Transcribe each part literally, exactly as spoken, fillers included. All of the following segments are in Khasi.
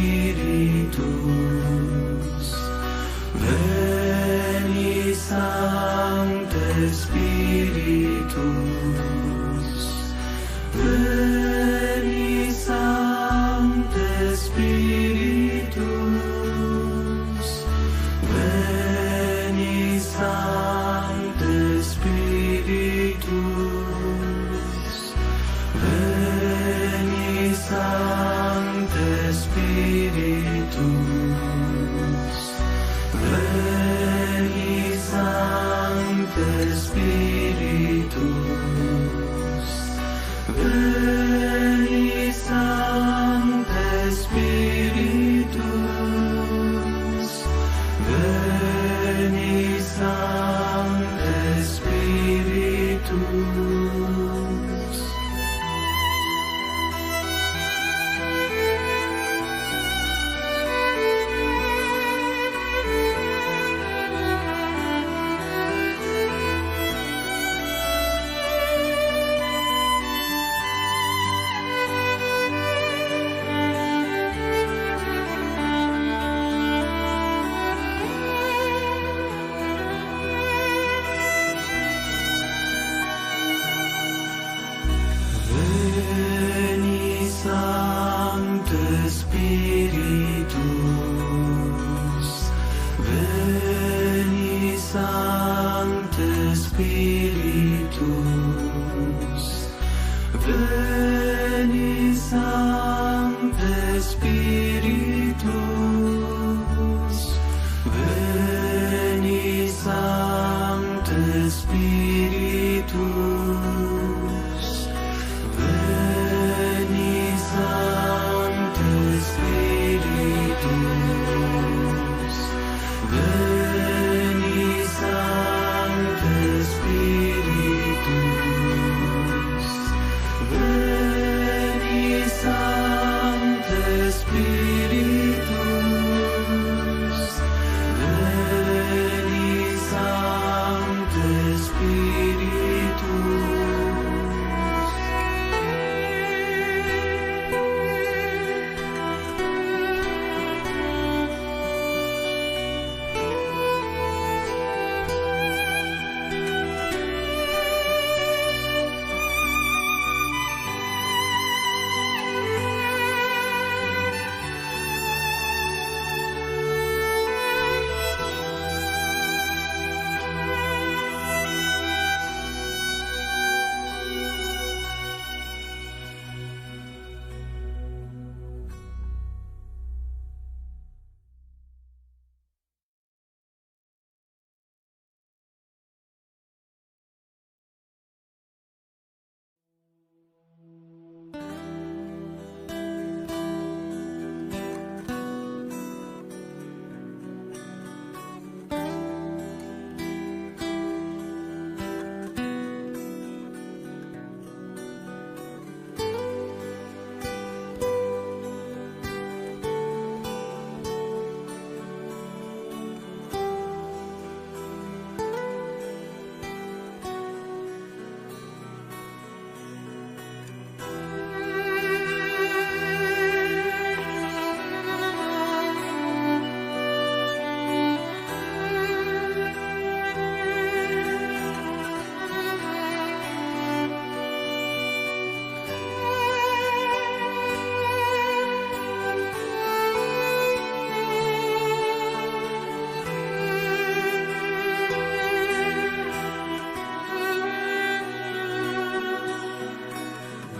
Spiritus, veni Sancte Spiritus, veni Sancte Spiritus, veni Sancte Spiritus. Veni Sancte Spiritus, veni Sancte Spiritus, veni Sancte Spiritus, veni Sancte Spiritus. Veni Sancte Spiritus, veni Sancte Spiritus, veni Sancte Spiritus, veni Sancte Spiritus, veni Sancte Spiritus, veni Sancte Spiritus, veni Sancte Spiritus, veni Sancte Spiritus.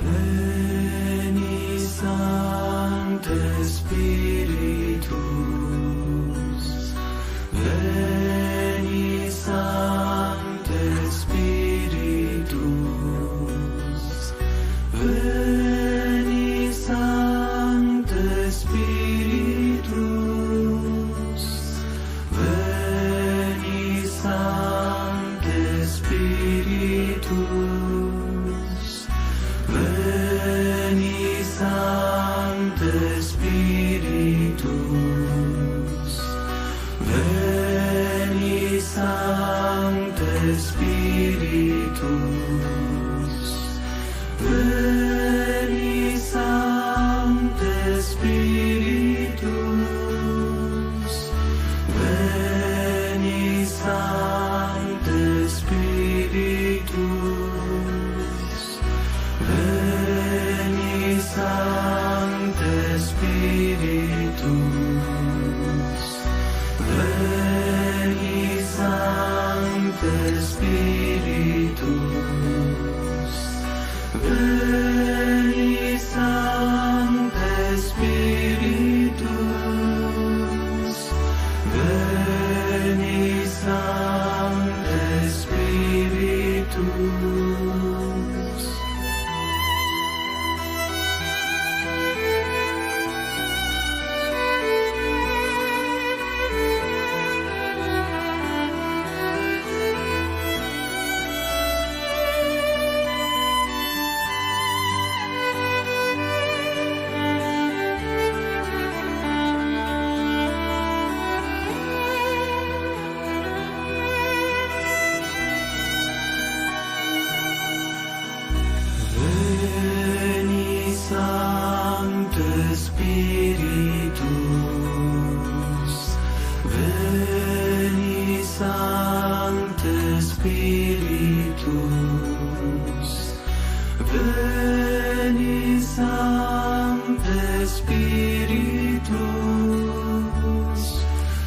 Veni Sancte Spiritus, veni Sancte Spiritus, veni Sancte Spiritus, veni Sancte Spiritus, veni Sancte Spiritus, veni Sancte Spiritus, veni Sancte Spiritus. Veni Sancte Spiritus, Veni Sancte Spiritus. Veni Sancte Spiritus, Veni Sancte Spiritus, Veni Sancte Spiritus,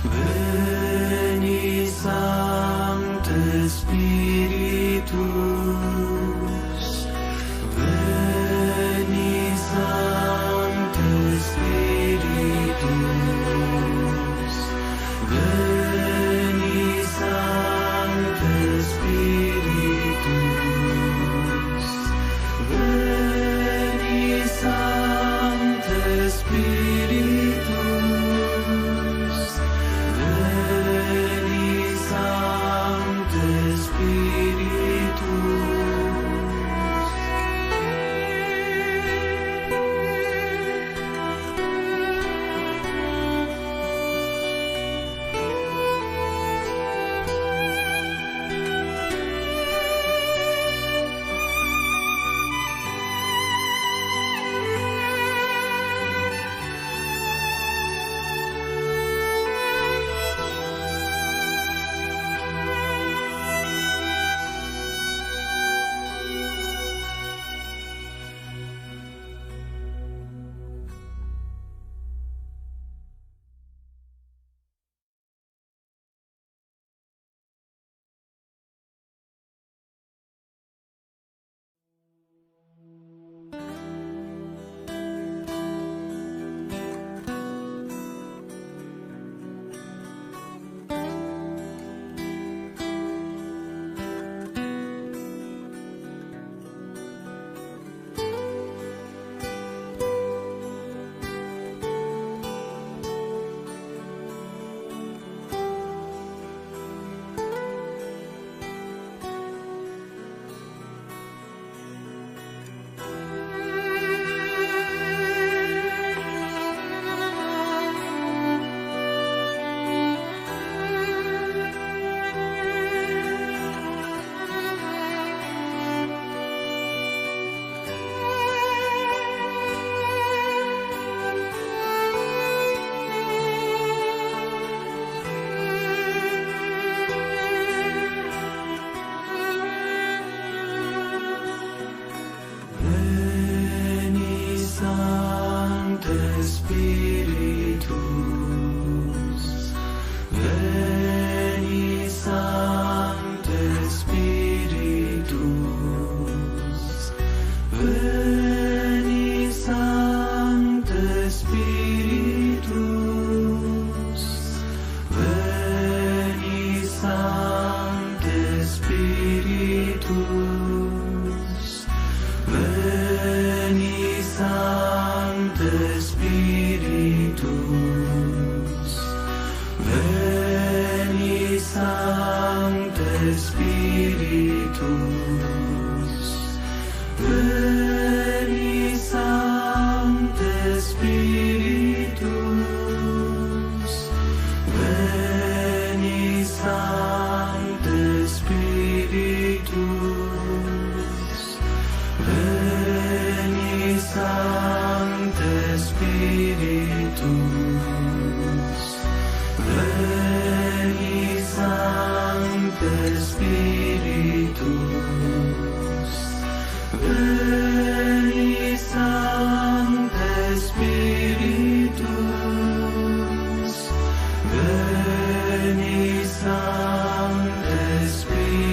Veni Sancte Spiritus, Veni Sancte Spiritus, Veni Sancte Spiritus, Veni Sancte Spiritus, Veni Sancte Spiritus. Veni Sancte Spiritus, Veni Sancte Spiritus, Veni Sancte Spiritus, Veni Sancte Spiritus, Veni Sancte Spiritus, Veni Sancte Spiritus, Veni Sancte Spiritus, Veni Sancte Spiritus, Veni Sancte Spiritus, Veni Sancte Spiritus, Veni Sancte Spiritus, Veni Sancte Spiritus.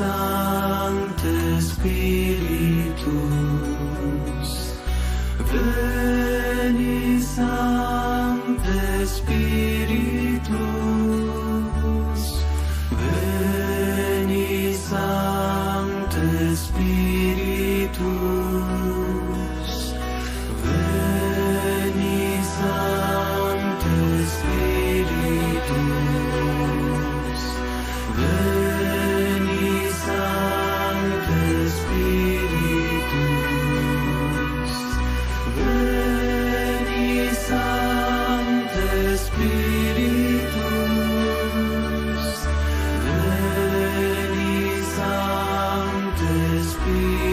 Sancte Spiritus, veni Sancte Spiritus, veni Sancte Spiritus, veni Sancte Spiritus, veni Sancte Spiritus, veni Sancte Spiritus, veni Sancte Spiritus.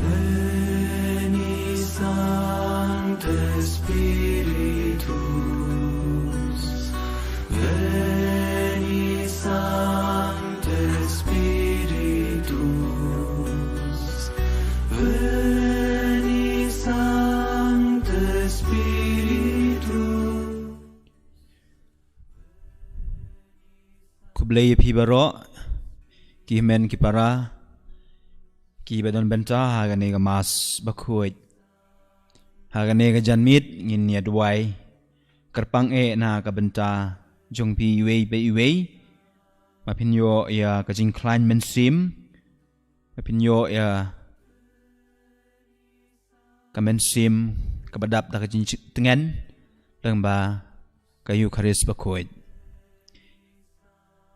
Veni Sancte Spiritus, veni Sancte Spiritus, veni Sancte Spiritus. Khublei ïa phi baroh, ki hynmen ki para, kiba don bynta ha kane ka Mass bakhuid. Ha kane ka janmiet ngin ïa duwai kyrpang eh na ka bynta jong phi iwei pa iwei. Ma phin ïoh ïa ka jingkhlaiñ mynsiem, ma phin ïoh ïa ka mynsiem kaba dap da ka jingtngen lyngba ka Eukharist bakhuid.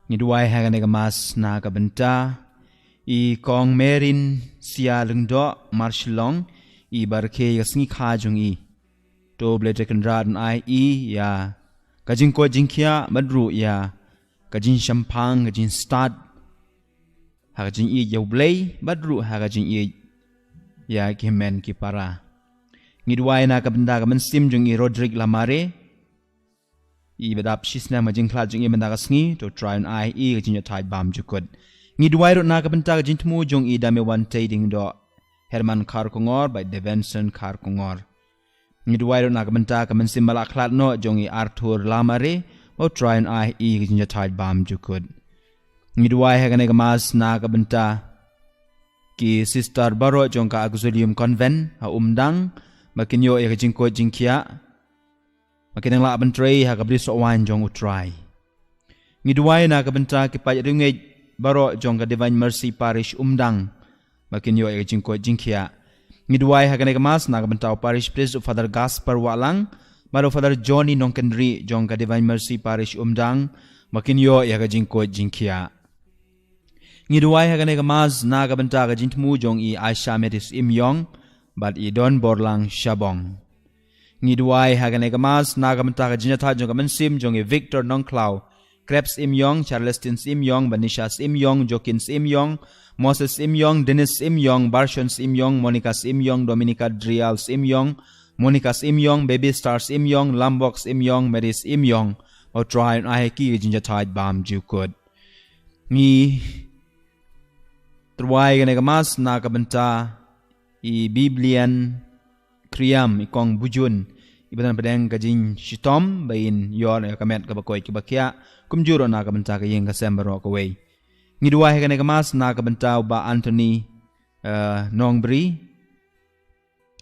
Ngi duwai ha kane ka Mass na ka bynta i Kong Merin Sia Lyngdoh Marshillong, iba rakhe ïa ka sngi kha jong i. To Blei Trai Kynrad un ai ïa i ïa ka jingkoit jingkhiah bad ruh ïa ka jingshemphang, ka jingstad ha ka jingïeit ïa U Blei bad ruh ha ka jingïeit ïa ki hynmen ki para. Ngi duwai na ka bynta ka mynsiem jong i Roderick Lamare, iba dap shisnem ha ka jingkhlad jong i mynta ka sngi. To Trai un ai ïa i ka jingïathait bymjukut. Ngi duwai ruh na ka bynta ka jingthmu jong i Damewan Teidingdoh, Herman Kharkongor bad Devenson Kharkongor. Ngi duwai ruh na ka bynta ka mynsiem ba la khlad noh jong i Arthur Lamare, ba U Trai un ai ïa i ka jingïathait bymjukut. Ngi duwai ha kane ka Mass na ka bynta ki sister baroh jong ka Auxilium Convent ha Umdang, ba kin ïoh ïa ka jingkoit jingkhiah, ba kin nang lah ban trei ha ka bynta sohwaiñ jong U Trai. Ngi duwai na ka bynta ki paid riewngeit baroh jong ka Divine Mercy Parish Umdang, ba kin ïoh ïa ka jingkoit jingkhiah. Ngi duwai ha kane ka Mass na ka bynta u Parish Priest u Father Gaspar Wahlang bad u Father Johnny Nongkynrih jong ka Divine Mercy Parish Umdang, ba kin ïoh ïa ka jingkoit jingkhiah. Ngi duwai ha kane ka Mass na ka bynta ka jingthmu jong i Aisha Metis Imyong bad i Don Borlang Shabong. Ngi duwai ha kane ka Mass na ka bynta ka jingïathait jong ka mynsiem jong i Victor Nongkhlaw, Krebs Imyong, Charlestin Imyong, Banisha Imyong, Jokin Imyong, Moses Imyong, Dennis Imyong, Barshon Imyong, Monica Imyong, Dominica Drial Imyong, Monica Imyong, Baby Stars Imyong, Lambok Imyong, Meris Imyong. Ba U Trai un ai ha ki ka jingjahthait bymjukut. Ngi tyrwa ïa kane ka mass na ka bynta i Biblian Kriam, i Kong Bujun, iba don pdeng ka jingshitom ba in ïoh ïa ka met kaba koit kaba khiah, kumjuh ruh na ka bynta ka ïing ka sem baroh kawei. Ngi duwai ha kane ka mass na ka bynta u Bah Anthony, eh, Nongbri,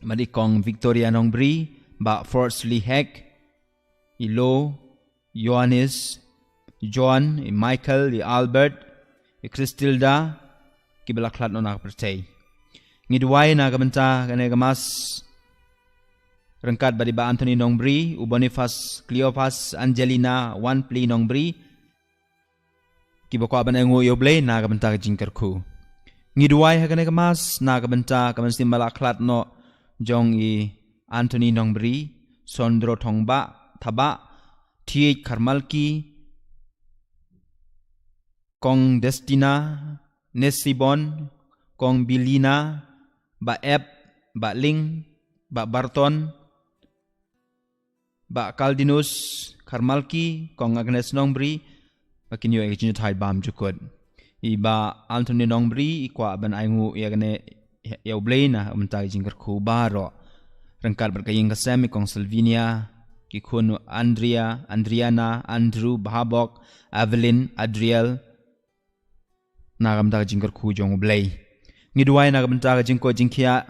bad i Kong Victoria Nongbri, Bah Forsley Heck, i Lo, Ioannis, John, i Michael, i Albert, i Christilda, kiba la khlad noh na ka pyrthei. Ngi duwai na ka bynta kane ka mass ryngkat bad i Bah Anthony Nongbri, u Boniface, Cleophas, Angelina, Wanpli Nongbri, kiba kwah ban ainguh ïa U Blei na ka bynta ka jingkyrkhu. Ngi duwai ha kane ka mass na ka bynta ka mynsiem ba la khlad noh jong i Anthony Nongbri, Sondro Thongbah, Thabah, Thiej Kharmalki, Kong Destina, Nesibon, Kong Bilina, Bah Ep, Bah Ling, Bah Barton, Bah Kaldinus Kharmalki, Kong Agnes Nongbri, ba kin ïoh ïa ka jingthait bymjukut. I Bah Anthony Nongbri, i kwah ban ainguh ïa kane ïa U Blei na ka bynta ka jingkyrkhu baroh. Ryngkat bad ka ïing ka sem, i Kong Sylvania, ki khun Andrea, Andriana, Andrew, Bahabok, Evelyn, Adriel, na ka bynta ka jingkyrkhu jong U Blei. Ngi duwai na ka bynta ka jingkoit jingkhiah,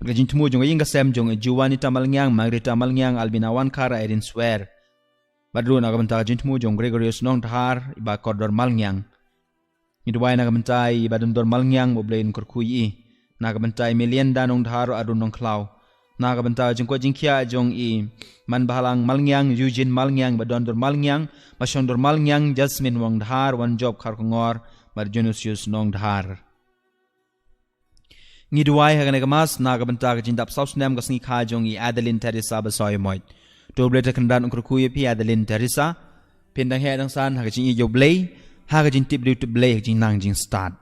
ka jingthmu jong ka ïing ka sem jong i Juanita Malngiang, Margarita Malngiang, Albina Wankhar, Irene Swer. Bad ruh na ka bynta ka jingthmu jong Gregorius Nongdhar, i Bah Kordor Malngiang. Ngi duwai na ka bynta i Bah Dundor Malngiang, ba U Blei un kyrkhu ïa i. Na ka bynta i Melienda Nongdhar, Arun Nongkhlaw. Na ka bynta ka jingkoit jingkhiah jong i Manbhalang Malngiang, Eugene Malngiang, Bah Dondor Malngiang, Bah Shongdor Malngiang, Jasmine Wangdhar, Wanjop Kharkongor, bad Dionysius Nongdhar. Ngi duwai ha kane ka mass na ka bynta ka jingdap saw snem ka sngi kha jong i Adeline Teresa Basaiawmoit. To U Blei Trai Kynrad un kyrkhu ïa phi Adeline Teresa. Phin dang heh dang san ha ka jingïeit ïa U Blei, ha ka jingtip briew tip Blei, ha ka jingnang jingstad.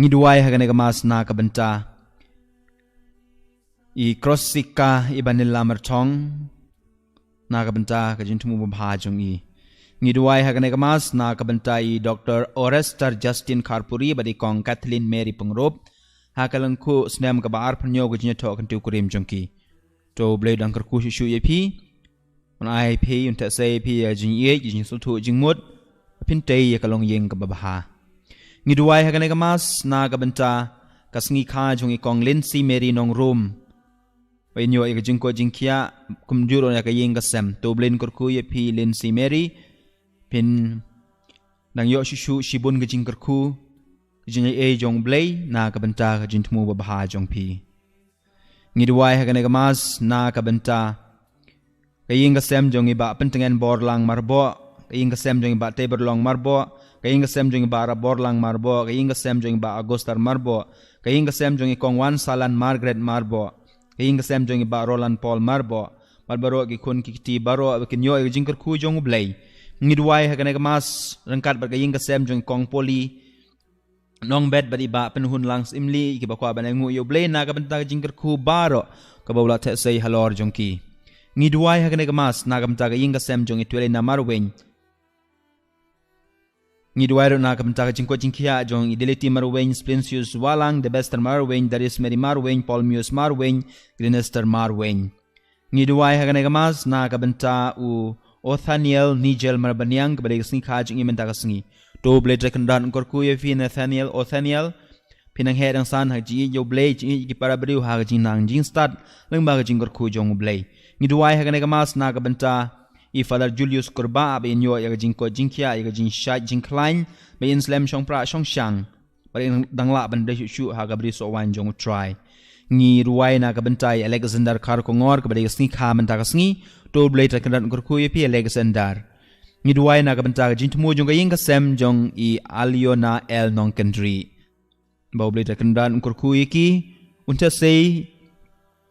Ngi duwai ha kane ka mass na ka bynta i Krosika Ibanilla Marthong, na ka bynta ka jingthmu babha jong i. Ngi duwai ha kane ka mass na ka bynta i Doktor Orester Justin Kharpuri bad i Kong Kathleen Mary Pyngrope, ha ka lyngkhuh snem kaba arphew hynñiew ka jingïathoh kyntiew kurim jong ki. To U Blei un kyrkhu shuh shuh ïa phi. Un ai phi, un theh sei phi ïa ka jingïeit, ka jingsngewthuh jingmut, ba phin tei ïa ka longïing kaba bha. Ngi duwai ha kane ka mass na ka bynta ka sngi kha jong i Kong Lindsay Mary Nongrum, ba in ïoh ïa ka jingkoit jingkhiah, kumjuh ruh ïa ka ïing ka sem. To U Blei un kyrkhu ïa phi Lindsay Mary, phin dang ïoh shuh shuh shibun ka jingkyrkhu, ka jingaiei jong U Blei na ka bynta ka jingthmu babha jong phi. Ngi duwai ha kane ka mass na ka bynta ka ïing ka sem jong i Bah Pyntngen Borlang Marboh, ka ïing ka sem jong i Bah Teiberlong Marboh, ka ïing ka sem jong i Bah Raborlang Marboh, ka ïing ka sem jong i Bah Agustar Marboh, ka ïing ka sem jong i Kong Wansalan Margaret Marboh, ka ïing ka sem jong i Bah Roland Paul Marboh, bad baroh ki khun ki kti baroh ba kin ïoh ïa ka jingkyrkhu jong U Blei. Ngi duwai ha kane ka mass ryngkat bad ka ïing ka sem jong i Kong Poli Nongbet bad i Bah Pynhunlang Syiemlieh, kiba kwah ban ainguh ïa U Blei na ka bynta ka jingkyrkhu baroh kaba u la theh sei halor jong ki. Ngi duwai ha kane ka mass na ka bynta ka ïing ka sem jong i Twelina Marwein. Ngi duwai ruh na ka bynta ka jingkoit jingkhiah jong i Delity Marwein, Splinsius Walang, Debester Marwein, Darius Mary Marwein, Paul Mius Marwein, Grinester Marwein. Ngi duwai ha kane ka mass na ka bynta u Othaniel Nigel Marbaniang, kaba dei ka sngi kha jong i mynta ka sngi. To U Blei Trai Kynrad un kyrkhu ïa phi Nathaniel Othaniel. Phin dang heh dang san ha ka jingïeit ïa U Blei, jingïeit ïa ki para briew ha ka jingnang jingstad lyngba ka jingkyrkhu jong U Blei. Ngi duwai ha kane ka mass na ka bynta i Father Julius Kurbah, ba in ïoh ïa ka jingkoit jingkhiah, ïa ka jingshait jingkhlaiñ, ba in slem shongpra shongshang, ba in dang lah ban dei shuh shuh ha ka brisoh waiñ jong U Trai. Ngi duwai na ka bynta i Alexander Kharkongor, kaba dei ka sngi kha mynta ka sngi. To U Blei Trai Kynrad un kyrkhu ïa phi Alexander. Ngi duwai na ka bynta ka jingthmu jong ka ïing ka sem jong i Aliona L Nongkynrih, ba U Blei Trai Kynrad un kyrkhu ïa ki, un theh sei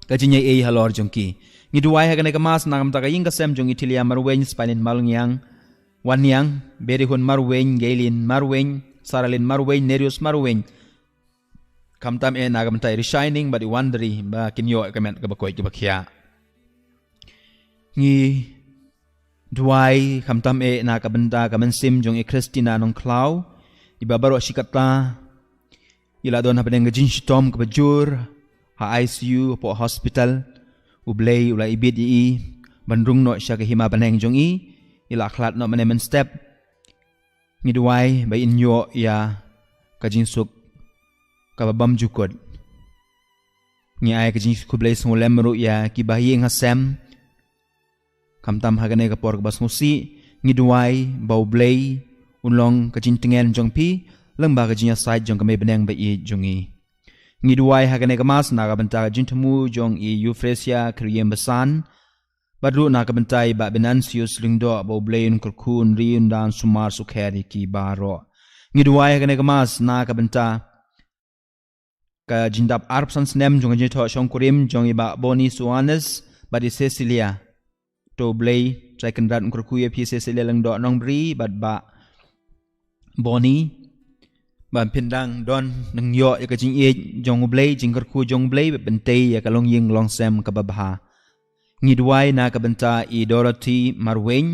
ka jingaiei halor jong ki. Ngi duwai ha kane ka mass na ka bynta ka ïing ka sem jong i Tilia Marwein, Spailin Malngiang, Waniang, Berihun Marwein, Gaylin Marwein, Saralin Marwein, Nerius Marwein. Khamtam eh na ka bynta i Rishining bad i Wandri ba kin ïoh ïa ka met kaba koit kaba khiah. Ngi duwai khamtam eh na ka bynta ka mynsiem jong i Christina Nongkhlaw, iba baroh shi katta i la don hapdeng ka jingshitom kaba jur ha I C U hapoh hospital. U Blei u la ibit ïa i ban rung noh sha ka hima bneng jong i, i la khlad noh mynne mynstep. Ngi duwai ba in ïoh ïa ka jingsuk kaba bymjukut. Ngi ai ka jingkhublei sngewlem ruh ïa kiba ha ïing ha sem. Khamtam ha kane ka por kaba sngewsih, ngi duwai ba U Blei un long ka jingtngen jong phi lyngba ka jingïasaid jong ka mei bneng ba ïeit jong i. Ngi duwai ha kane ka Mass na ka bynta ka jingthmu jong i Euphrasia Khyrïem Basan, bad ruh na ka bynta i Bah Venantius Lyngdoh, ba U Blei un kyrkhu, un ri, un da, un sumar sukher ïa ki baroh. Ngi duwai ha kane ka Mass na ka bynta ka jingdap arphew san snem jong ka jingthoh shongkurim jong i Bah Boni Suanes bad i Cecilia. To U Blei Trai Kynrad un kyrkhu ïa phi Cecilia Lyngdoh Nongbri bad Bah Boni, ba phin dang don nang ïoh ïa ka jingïeit jong U Blei, jingkyrkhu jong U Blei, ba pyntei ïa ka longïing longsem kaba bha. Ngi duwai na ka bynta i Dorothy Marwein,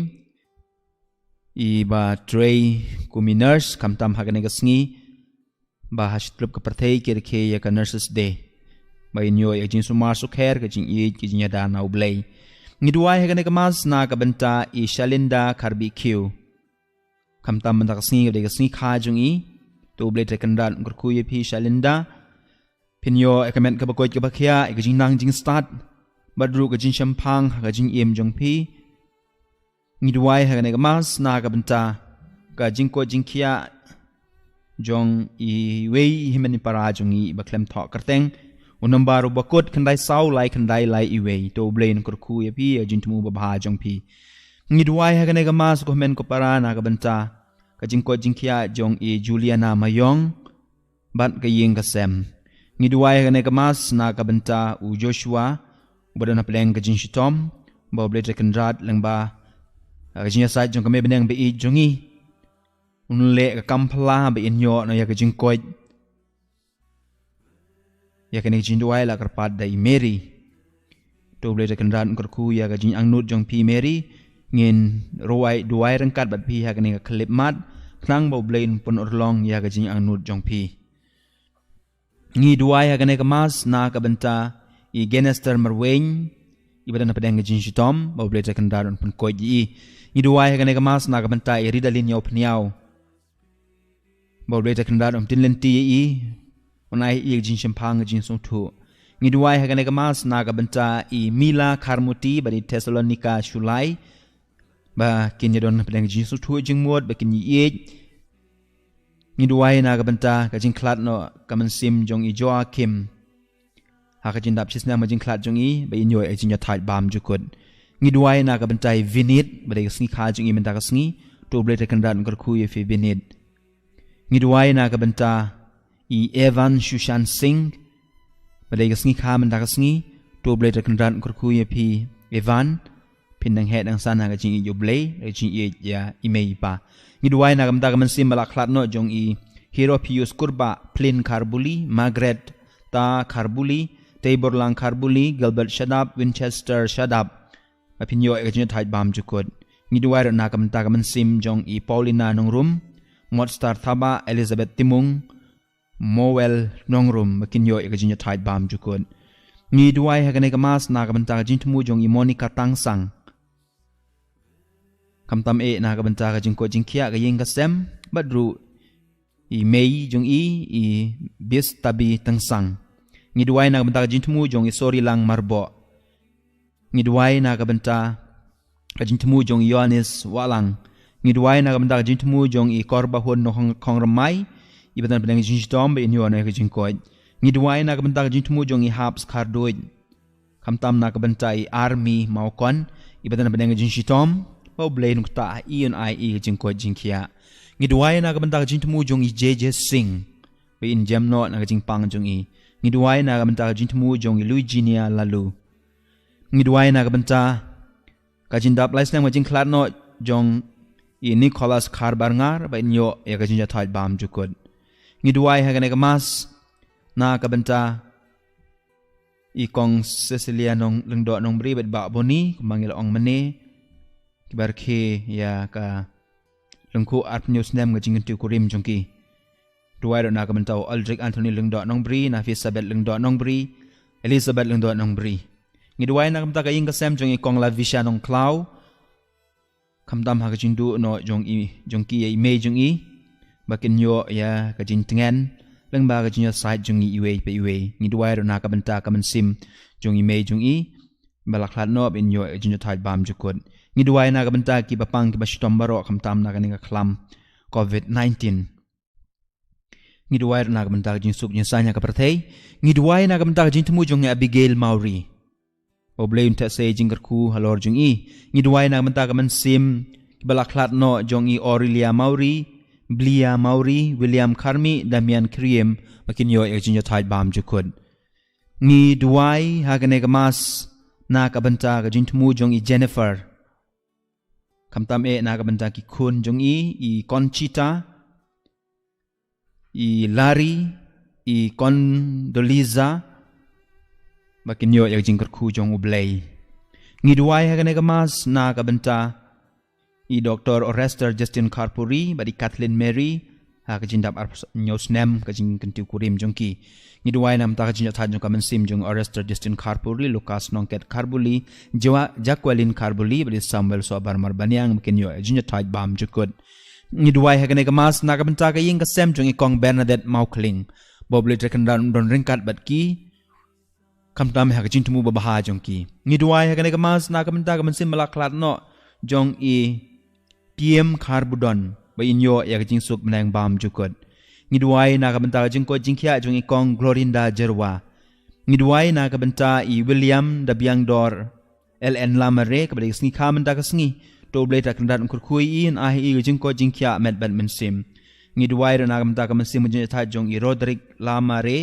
iba trei kum i nurse, khamtam ha kane ka sngi ba ha shi tyllup ka pyrthei ki rakhe ïa ka Nurses Day. Ba in ïoh ïa ka jingsumar sukher, ka jingïeit, ka jingïada na U Blei. Ngi duwai ha kane ka Mass na ka bynta i Shalinda Kharbihkhiew. Khamtam mynta ka sngi ka dei ka sngi kha jong i. To U Blei Trai Kynrad un kyrkhu ïa phi Shalinda. Phin ïoh ïa ka met kaba koit kaba khiah, ïa ka jingnang jingstad, bad ruh ka jingshemphang ha ka jingim jong phi. Ngi duwai ha kane ka Mass na ka bynta ka jingkoit jingkhiah jong iwei i hynmen i para jong i ba khlem thoh kyrteng, u nombar uba kut khyndai saw lai khyndai lai iwei. To U Blei un kyrkhu ïa phi, ïa ka jingthmu babha jong phi. Ngi duwai ha kane ka Mass ko hynmen ko para na ka bynta ka jingkoit jingkhiah jong i Juliana Mayong bad ka ïing ka sem. Ngi duwai ha kane ka Mass na ka bynta u Joshua, uba don hapdeng ka jingshitom, ba U Blei Trai Kynrad lyngba ka jingïasaid jong ka mei bneng ba ïeit jong i, un leh ka kam phylla ba in ïoh noh ïa ka jingkoit. Ïa kane ka jingduwai la kyrpad da i Mary. To U Blei Trai Kynrad un kyrkhu ïa ka jingangnud jong phi Mary. Ngin ruwai duwai ryngkat bad phi ha kane ka khyllipmat, khnang ba U Blei un pynurlong ïa ka jingangnud jong phi. Ngi duwai ha kane ka Mass na ka bynta i Genester Marwein, iba don hapdeng ka jingshitom, ba U Blei Trai Kynrad un pynkoit ïa i. Ngi duwai ha kane ka Mass na ka bynta i Ridalin Ïawphniaw, ba U Blei Trai Kynrad un pynlynti ïa i, un ai ïa i ka jingshemphang, ka jingsngewthuh. Ngi duwai ha kane ka Mass na ka bynta i Mila Kharmuti bad i Thessalonika Shullai, ba kin ïadon hapdeng ka jingsngewthuh jingmut, ba kin ïaieit. Ngi duwai na ka bynta ka jingkhlad noh ka mynsiem jong i Joachim ha ka jingdap shisnem ka jingkhlad jong i, ba in ïoh ïa ka jingïathait bymjukut. Ngi duwai na ka bynta i Vinit, ba dei ka sngi kha jong i mynta ka sngi. To U Blei Trai Kynrad un kyrkhu ïa phi Vinit. Ngi duwai na ka bynta i Evan Shushan Singh, ba dei ka sngi kha mynta ka sngi. To U Blei Trai Kynrad un kyrkhu ïa phi Evan. Phin dang heh dang san ha ka jingïeit U Blei, ka jingïeit ïa i mei i pa. Ngi duwai na ka bynta ka mynsiem ba la khlad noh jong i Hero Pius Kurbah, Plin Kharbuli, Margaret Ta Kharbuli, Teiborlang Kharbuli, Gilbert Shadap, Winchester Shadap, ba phin ïoh ïa ka jingïathait bymjukut. Ngi duwai ruh na ka bynta ka mynsiem jong i Paulina Nongrum, Motstar Thabah, Elizabeth Timung, Mowel Nongrum, ba kin ïoh ïa ka jingïathait bymjukut. Ngi duwai ha kane ka Mass na ka bynta ka jingthmu jong i Monica Tangsang. Khamtam eh na ka bynta ka jingkoit jingkhiah ka ïing ka sem, bad ruh i mei jong i, i Bistabi Tangsang. Ngi duwai na ka bynta ka jingthmu jong i Sorilang Marboh. Ngi duwai na ka bynta ka jingthmu jong i Ïoannis Wahlang. Ngi duwai na ka bynta ka jingthmu jong i Korbahun Nongkhong-, Khongrymmai, iba don hapdeng ka jingshitom, ba in ïoh noh ïa ka jingkoit. Ngi duwai na ka bynta ka jingthmu jong i Hapskharduid. Khamtam na ka bynta i Army Mawkon, iba don hapdeng ka jingshitom, ba U Blei un ktah ha i, un ai i ka jingkoit jingkhiah. Ngi duwai na ka bynta ka jingthmu jong i J J Singh, ba in jem noh na ka jingpang jong i. Ngi duwai na ka bynta ka jingthmu jong i Luiginia Laloo. Ngi duwai na ka bynta ka jingdap lai snem ka jingkhlad noh jong i Nicholas Kharbarngar ba in ïoh ïa ka jingjahthait bam jukut. Ngi duwai ha kane ka mass na ka bynta i kong Cecilia Nong Lyngdoh Nongbri bad Bah Boni kumba ngi la ong mynne, kiba rakhe ïa ka lyngkhuh arphew snem ka jingkyntiew kurim jong ki. Duwai ruh na ka bynta u Aldrich Anthony Lyngdoh Nongbri, Nafisabeth Lyngdoh Nongbri, Elizabeth Lyngdoh Nongbri. Ngi duwai na ka bynta ka ïing ka sem jong i kong Lavisha Nongkhlaw, khamtam ha ka jingduh noh jong i, jong ki ïa i mei jong i, ba kin ïoh ïa ka jingtngen lyngba ka jingïasaid jong i iwei pa iwei. Ngi duwai ruh na ka bynta ka mynsiem jong i mei jong i, ba la khlad noh ba in ïoh ïa ka jingjahthait bam jukut. Ngi duwai na ka bynta kiba pang kiba shitom baroh khamtam na kane ka khlam covid nineteen. Ngi duwai ruh na ka bynta ka jingsuk jingsaiñ ha ka pyrthei. Ngi duwai na ka bynta ka jingthmu jong i Abigail Mawrie, ba U Blei un theh sei jingkyrkhu halor jong i. Ngi duwai na ka bynta ka mynsiem kiba la khlad noh jong i Aurelia Mawrie, Blia Mawrie, William Kharmi, Damian Khriem, ba kin ïoh ïa ka jingjahthait bam jukut. Ngi duwai ha kane ka mass na ka bynta ka jingthmu jong i Jennifer, khamtam eh na ka bynta ki khun jong i, i Conchita, i Larry, i Condoleezza, ba kin ïoh ïa ka jingkyrkhu jong U Blei. Ngi duwai ha kane ka mass na ka bynta i Doktor Orester Justin Kharpuri bad i Kathleen Mary, ha ka jingdap arphew snem ka jingkyntiew kurim jong ki. Ngi duwai na ka bynta ka jingjahthait jong ka mynsiem jong Orester Justin Kharpuri, Lucas Nongket Kharbuli, Jawa-, Jacqueline Kharbuli bad i Samuel Sohbar Marbaniang, ba kin ïoh ïa ka jingjahthait bam jukut. Ngi duwai ha kane ka mass na ka bynta ka ïing ka sem jong i kong Bernadette Mawkhling, ba U Blei Trai Kynrad un don ryngkat bad ki, khamtam ha ka jingthmu babha jong ki. Ngi duwai ha kane ka mass na ka bynta ka mynsiem ba la khlad noh jong i Tiem Kharbudon, ba in ïoh ïa ka jingsuk bneng bam jukut. Ngi duwai na ka bynta ka jingkoit jingkhiah jong i kong Glorinda Jyrwa. Ngi duwai na ka bynta i William Dabiangdor L N Lamare, kaba dei ka sngi kha mynta ka sngi. To U Blei Trai Kynrad un kyrkhu ïa i, un ai ïa i ka jingkoit jingkhiah met bad mynsiem. Ngi duwai ruh na ka bynta ka mynsiem ka jingjahthait jong i Roderick Lamare,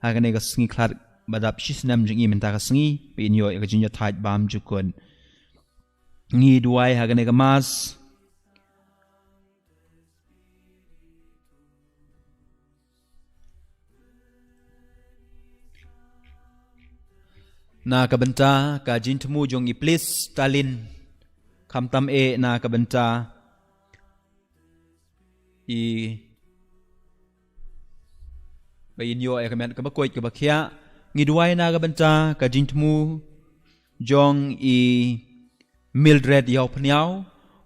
ha kane ka sngi khlad ba dap shi snem jong i mynta ka sngi, ba in ïoh ïa ka jingjahthait bam jukut. Ngi duwai ha kane ka mass na ka bynta ka jingthmu jong i Plis Stalin, khamtam eh na ka bynta i, ba in ïoh ïa ka met kaba koit kaba khiah. Ngi duwai na ka bynta ka jingthmu jong i Mildred Ïawphniaw,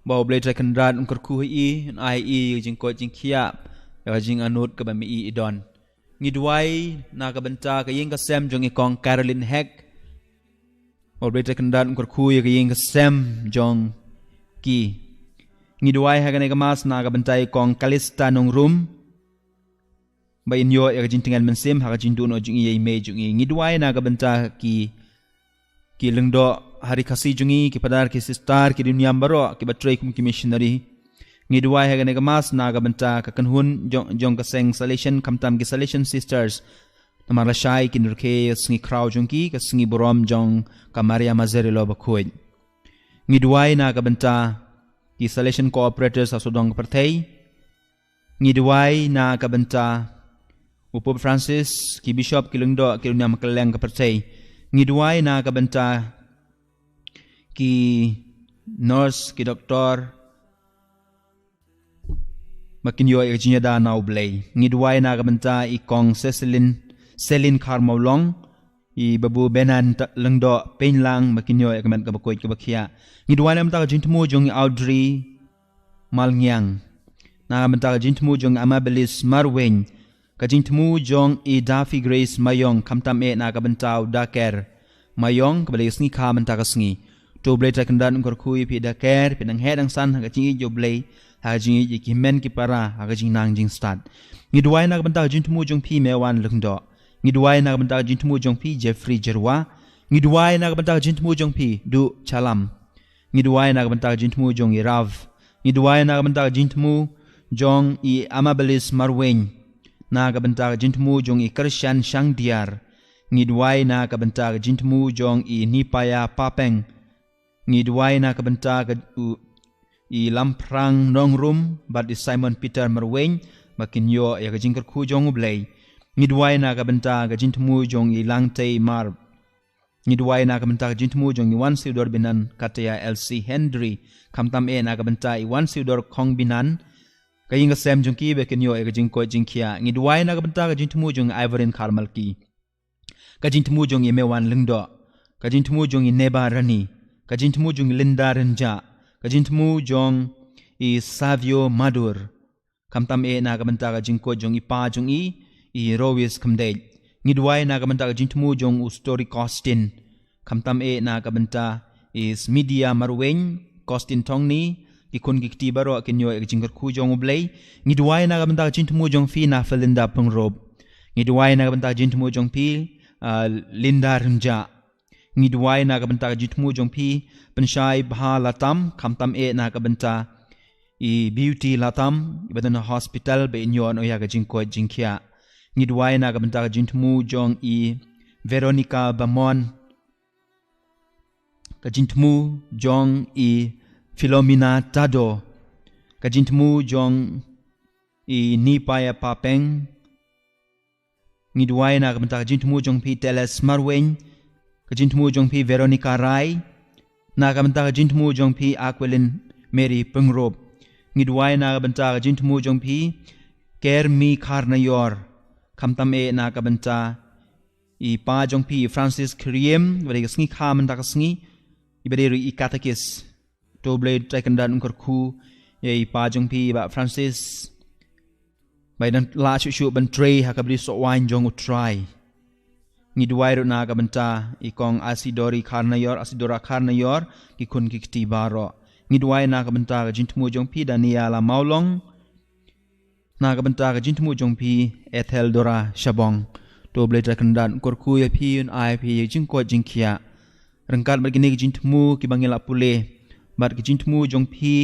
ba U Blei Trai Kynrad un kyrkhu ïa i, un ai ïa i ka jingkoit jingkhiah, ïa ka jingangnud kaba ma i i don. Ngi duwai na ka bynta ka ïing ka sem jong i kong Caroline Heck, ba U Blei Trai Kynrad un kyrkhu ïa ka ïing ka sem jong ki. Ngi duwai ha kane ka mass na ka bynta i kong Kalista Nongrum, ba in ïoh ïa ka jingtngen mynsiem ha ka jingduh noh jong i ïa i mei jong i. Ngi duwai na ka bynta ki, ki lyngdoh Hari Khasi jong i, ki padar, ki sister, ki riewniam baroh kiba trei kum ki missionary. Ngi duwai ha kane ka mass na ka bynta ka kynhun jong, jong ka seng Salesian, khamtam ki Salesian Sisters. Namar lashai kin rkhie ïa ka sngi khraw jong ki, ka sngi burom jong ka Maria Majerilo bakhuid. Ngi duwai na ka bynta ki Salesian Cooperators ha sawdong ka pyrthei. Ngi duwai na ka bynta u Pope Francis, ki bishop, ki lyngdoh, ki riewniam kylleng ka pyrthei. Ngi duwai na ka bynta ki nurse, ki doktor, ba kin ïoh ïa ka jingïada na U Blei. Ngi duwai na ka bynta i kong Cecilin, Selin Kharmawlong, i Babu Benan Lyngdoh Peinlang, ba kin ïoh ïa ka met kaba koit kaba khiah. Ngi duwai na ka bynta ka jingthmu jong i Audrey Malngiang, na ka bynta ka jingthmu jong i Amabilis Marwein, ka jingthmu jong i Daffy Grace Mayong, khamtam eh na ka bynta u Daker Mayong, kaba dei ka sngi kha mynta ka sngi. To U Blei Trai Kynrad un kyrkhu ïa phi Daker, phi nang heh nang san ha ka jingïeit jong U Blei, ha ka jingïeit ïa ki hynmen ki para, ha ka jingnang jingstad. Ngi duwai na ka bynta ka jingthmu jong phi Mewan Lyngdoh. Ngi duwai na ka bynta ka jingthmu jong phi Jeffrey Jyrwa. Ngi duwai na ka bynta ka jingthmu jong phi Duh Chalam. Ngi duwai na ka bynta ka jingthmu jong i Rav. Ngi duwai na ka bynta ka jingthmu jong i Amabilis Marwein. Na ka bynta ka jingthmu jong i Kyrshan Shangdiar. Ngi duwai na ka bynta ka jingthmu jong i Nipaya Papeng. Ngi duwai na ka bynta ka, u, i Lamphrang Nongrum bad i Simon Peter Marwein ba kin ïoh ïa ka jingkyrkhu jong U Blei. Ngi duwai na ka bynta ka jingthmu jong i Langtei Mar. Ngi duwai na ka bynta ka jingthmu jong i Wan Siudor Binan, Kataya Elsie Henry, khamtam eh na ka bynta i Wan Siudor Khong Binan. Ka ïing ka sem jong ki ba kin ïoh ïa ka jingkoit jingkhiah. Ngi duwai na ka bynta ka jingthmu jong i Ivorin Kharmalki, ka jingthmu jong i Mewan Lyngdoh, ka jingthmu jong i Neba Rani, ka jingthmu jong i Linda Rynjah, ka jingthmu jong i Savio Madur. Khamtam eh na ka bynta ka jingkoit jong i pa jong i, i Rowis Khymdeit. Ngi duwai na ka bynta ka jingthmu jong u Story Costin. Khamtam eh na ka bynta i Smidia Marwein, Costin Thongni, ki khun ki kti baroh kin ïoh ïa ka jingkyrkhu jong U Blei. Ngi duwai na ka bynta ka jingthmu jong phi na Felinda Pyngrope. Ngi duwai na ka bynta ka jingthmu jong phi, ah, Linda Rynjah. Ngi duwai na ka bynta ka jingthmu jong phi Pynshai Bha Latam, khamtam eh na ka bynta i Beauty Latam, i ba don ha hospital ba in ïoh noh ïa ka jingkoit jingkhiah. Ngi duwai na ka bynta ka jingthmu jong i Veronica Bamon, ka jingthmu jong i Philomena Tado, ka jingthmu jong i Nipaya Papeng. Ngi duwai na ka bynta ka jingthmu jong phi Teles Marwein, ka jingthmu jong phi Veronica Rai, na ka bynta ka jingthmu jong phi Aquilin Mary Pyngrope. Ngi duwai na ka bynta ka jingthmu jong phi Kermi Kharnaior, khamtam eh na ka bynta i pa jong phi Francis Kyriem, i ba dei ka sngi kha mynta ka sngi, i ba dei ruh i katekis. To U Blei Trai Kynrad un kyrkhu ïa i pa jong phi Bah Francis, ba in dang lah shuh shuh ban trei ha ka bri soh waiñ jong U Trai. Ngi duwai ruh na ka bynta i kong Asidori Kharnaior, Asidora Kharnaior, ki khun ki kti baroh. Ngi duwai na ka bynta ka jingthmu jong phi Daniela Mawlong, na ka bynta ka jingthmu jong phi Ethel Dora Shabong. To U Blei Trai Kynrad un kyrkhu ïa phi, un ai phi ïa ka jingkoit jingkhiah ryngkat bad kine ka jingthmu kiba ngi la pule, bad ka jingthmu jong phi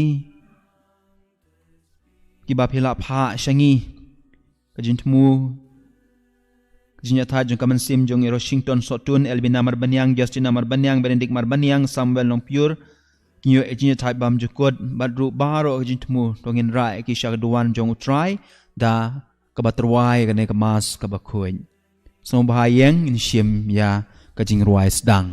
kiba phi la phah sha ngi. Ka jingthmu, ka jingïathait jong ka mynsiem jong i Roshington Sohtun, Elvina Marbaniang, Justina Marbaniang, Benedict Marbaniang, Samuel Nongpiur, kin ïoh ïa ka jingïathait bymjukut, bad ruh baroh ka jingthmu, to ngin rah ïa ki sha ka duwan jong U Trai da kaba tyrwa ïa kane ka Mass kaba khuid. Sngewbha ïeng, ngin shim ïa ka jingrwai sdang.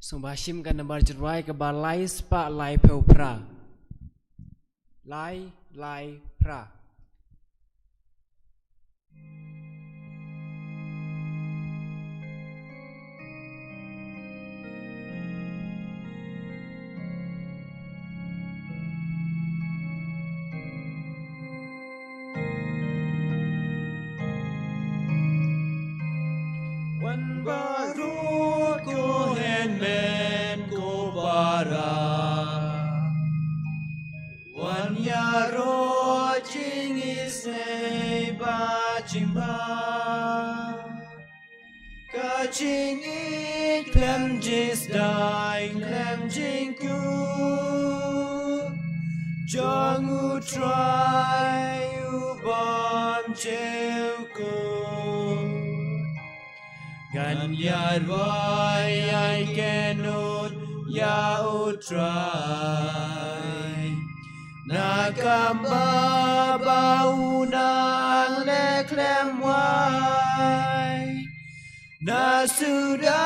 Sngewbha shim ka nambar jingrwai kaba lai spah laiphew phra. Lai, lai, phra. Wan baroh ko hynmen ko para, wan ïaroh jingisynei bad jingbha. Ka jingïeit khlem jingsdang khlem jingkut jong U Trai U Bymjukut. Ngan ïaroh ïa kynnoh ïa U Trai na ka bynta ba u nang leh khlem wai. Na suda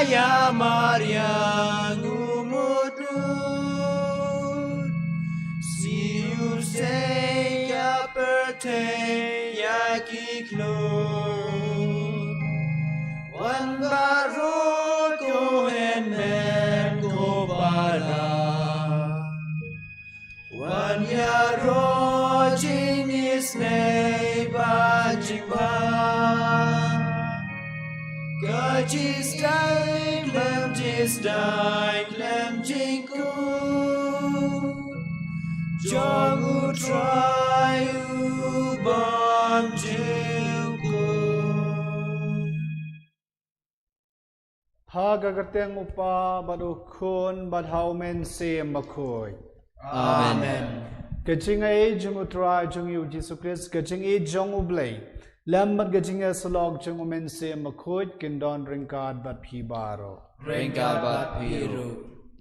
ïa mariang u mut lut, shu sei ïa pyrthei ïa ki khlur. Wan baroh ko hynmen ko para, wan ïaroh jingisynei bad jingbha. Ka jingsdang khlem Sdang lem jingkut jong U Trai u bym jukut. Ha ka kyrteng U Kpa bad U Khun bad ha U Mynsiem Bakhuid. Amen. Ka jingaiei jong U Trai jong ngi U Jisu Khrist, ka jingïeit jong U Blei, lem bad ka jingïasyllok jong U Mynsiem Bakhuid kin don ryngkat bad phi baroh. Ryngkat bad phi ruh.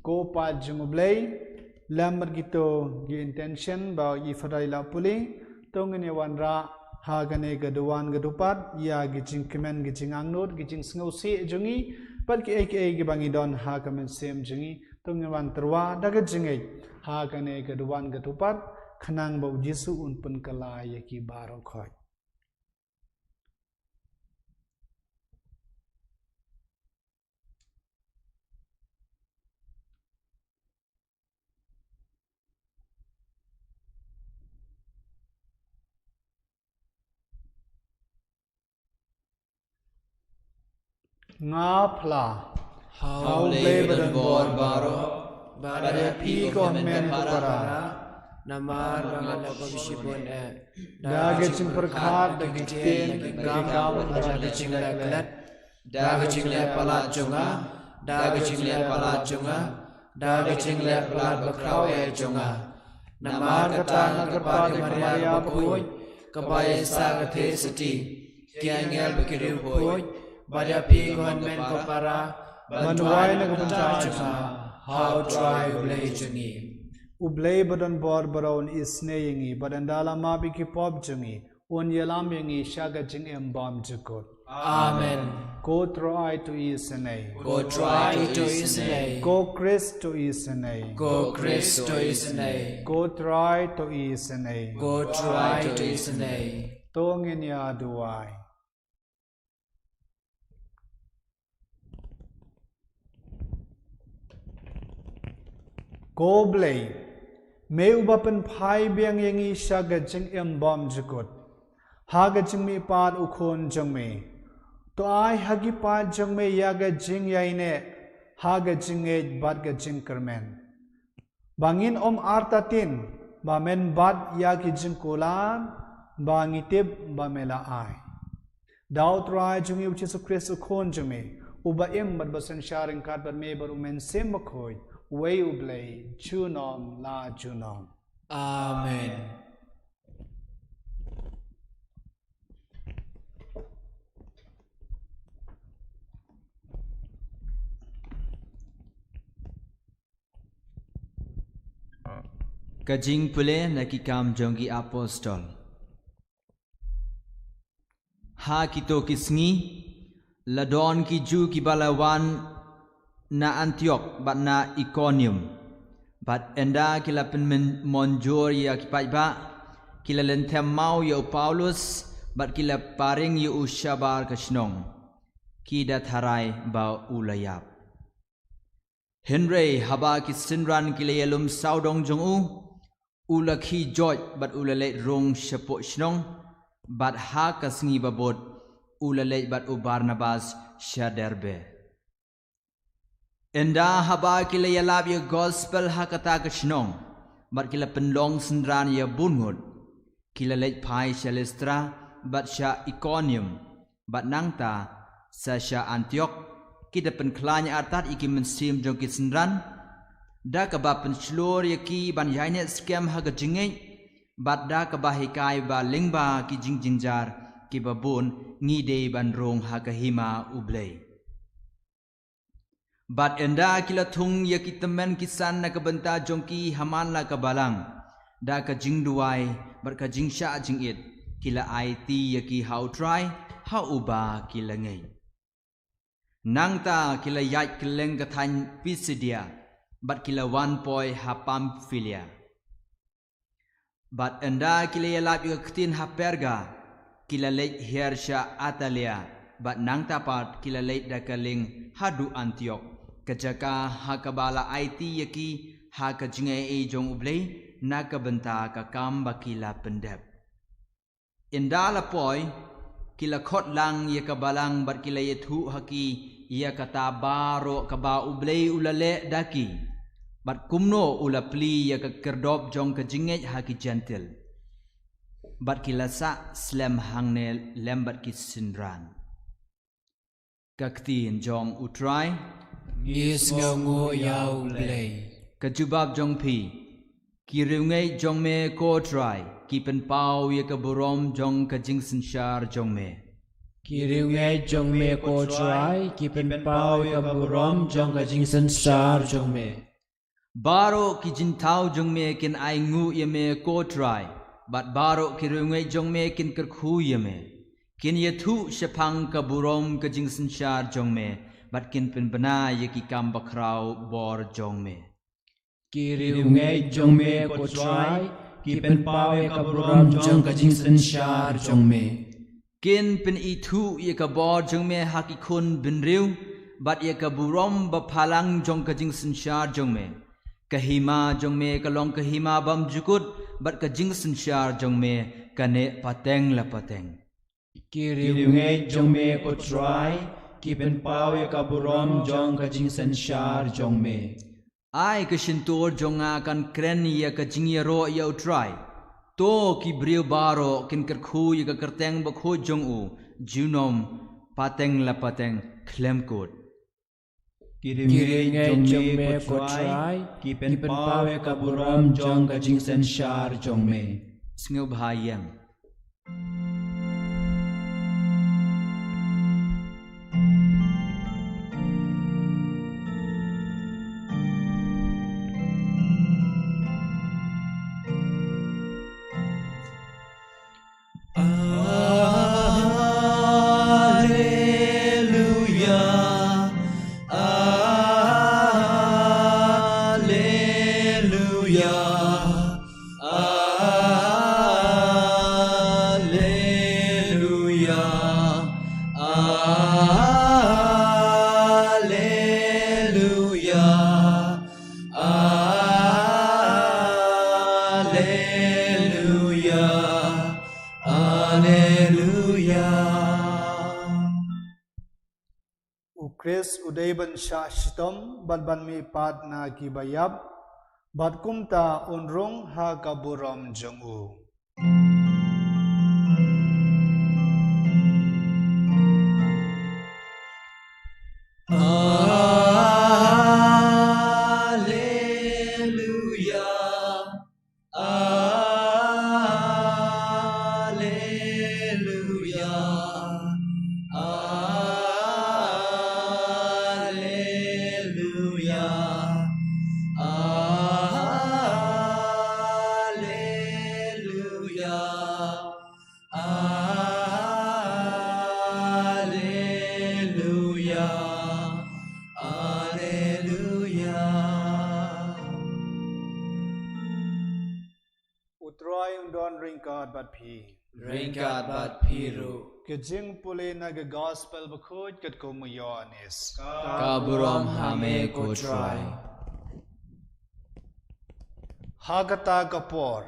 Ko paid jong U Blei, lem bad kito ki intention ba i Father i la pule, to ngin ïa wanrah ha kane ka duwan ka dupat ïa ki jingkmen, ki jingangnud, ki jingsngewsih jong ngi bad kiei kiei kiba ngi don ha ka mynsiem jong ngi. To ngin wan tyrwa da ka jingngeit ha kane ka duwan ka dupat, khnang ba U Jisu un pynkylla ïa ki baroh khoit. Nga phla ha U Blei ba don bor baroh, bad ïa phi ko hynmen ko para, namar ba nga la kob shibun eh, da ka jingpyrkhat, da ka ktien, da ka kam, bad da ka jingleh klet, da ka jingleh palat jong nga, da ka jingleh palat jong nga, da ka jingleh palat bakhraw eh jong nga. Namar kata nga kyrpad ïa ka Maria bakhuid, kaba ïaisah ka Theisotti, ki angel bad ki riewkhuid, bad ïa phi ko hynmen ko para, ban duwai na ka bynta jong nga ha U Trai U Blei jong ngi. U Blei ba don bor baroh un isynei ïa ngi, bad ynda la map ïa ki pop jong ngi, un ïalam ïa ngi sha ka jingim bymjukut. Amen. Ko Trai to isynei. Ko Trai to isynei. Ko Khrist to isynei. Ko Khrist to isynei. Ko Trai to isynei. Ko Trai to isynei. To ngin ïa duwai. Ko Blei, me uba pynphai biang ïa ngi sha ka jingim bymjukut ha ka jingmihpat U Khun jong me, to ai ha ki paid jong me ïa ka jingïaineh ha ka jingngeit bad ka jingkyrmen, ba ngin ym artatien ba men bat ïa ki jingkular ba ngi tip ba me la ai. Da U Trai jong ngi U Jisu Khrist U Khun jong me, uba im bad ba synshar ryngkat bad me bad U Mynsiem Bakhuid, uwei U Blei, junom la junom. Amen. Ka jingpule na Ki Kam jong ki Apostol. Ha kito ki sngi, la don ki Jiw kiba la wan na Antiok bad na Ikonium. Bad ynda ki la pynmynjur ïa ki paidbah, ki la lynthem maw ïa u Paulus, bad ki la paring ïa u shabar ka shnong, ki da tharai ba u la ïap. Hynrei haba ki synran ki la ïalum sawdong jong u, u la khie joit bad u la leit rung shapoh shnong, bad ha ka sngi ba bud u la leit bad u Barnabas sha Derbe. Ynda haba ki la ïalap ïa ka gospel ha kata ka shnong, bad ki la pynlong synran ïa bun ngut, ki la leit phai sha Listra bad sha Ikonium, bad nangta sa sha Antiok, ki da pynkhlaiñ artat ïa ki mynsiem jong ki synran, da kaba pynshlur ïa ki ban ïaineh skhem ha ka jingngeit, bad da kaba hikai ba lyngba ki jingjynjar kiba bun ngi dei ban rung ha ka hima U Blei. Bad ynda ki la thung ïa ki tymmen ki san na ka bynta jong ki ha man la ka balang, da ka jingduwai bad ka jingshah jingit, ki la aiti ïa ki ha U Trai, ha uba ki la ngeit. Nangta ki la ïaid kylleng ka thaiñ Pisidia, bad ki la wan poi ha Pamphilia. Bad ynda ki la ïalap ïa ka ktien ha Perga, ki la leit hiar sha Atalia, bad nangta pat ki la leit da ka lieng haduh Antiok, ka jaka ha kaba la aiti ïa ki ha ka jingaiei jong U Blei na ka bynta ka kam ba ki la pyndep. Ynda la poi, Ki la khot lang ïa ka balang bad ki la ïathuh ha ki ïa kata baroh kaba U Blei u la leh da ki, bad kumno u la plie ïa ka kyrdop jong ka jingngeit ha ki Jentil. Bad ki la sah slem hangne lem bad ki synran. Ka ktien jong U Trai. Ngi sngewnguh ïa U Blei. Ka jubab jong phi. Ki riewngeit jong me, ko Trai, ki pynpaw ïa ka burom jong ka jingsynshar jong me. Ki riewngeit jong me, ko Trai, ki pynpaw ïa ka burom jong ka jingsynshar jong me. Baroh ki jingthaw jong me kin ainguh ïa me, ko Trai, bad baroh ki riewngeit jong me kin kyrkhu ïa me. Kin ïathuh shaphang ka burom ka jingsynshar jong me, bad kin pynbna ïa ki kam bakhraw bor jong me. Ki riewngeit jong me, ko Trai, ki pynpaw ïa ka burom jong ka jingsynshar jong me. Kin pynithuh ïa ka bor jong me ha ki khun bynriew, bad ïa ka burom baphalang jong ka jingsynshar jong me. Ka hima jong me ka long ka hima bymjukut, bad ka jingsynshar jong me ka neh pateng la pateng. Ki riewngeit jong me, ko Trai, ki pynpaw ïa ka burom jong ka jingsynshar jong me. Ai ka shyntur jong nga kan kren ïa ka jingïaroh ïa U Trai. To ki briew baroh kin kyrkhu ïa ka kyrteng bakhuid jong u, junom pateng la pateng khlem kut. Ki riewngeit jong me, ko Trai, ki pynpaw ïa ka burom jong ka jingsynshar jong me. Sngewbha ïeng. Alleluia, alleluia, alleluia, alleluia. Alleluia, alleluia. U Khrist u dei ban shah shitom bad ban mihpat na ki baïap, bad kumta un rung ha ka burom jong u. Alleluia. Alleluia. Alleluia. Alleluia. Alleluia. Alleluia. U Trai un don ryngkat bad phi. Ryngkat bad phi ruh. Ka jingpule na ka Gospel Bakhuid katkum u Ïoannis. Ka burom ha me, ko Trai. Ha kata ka por,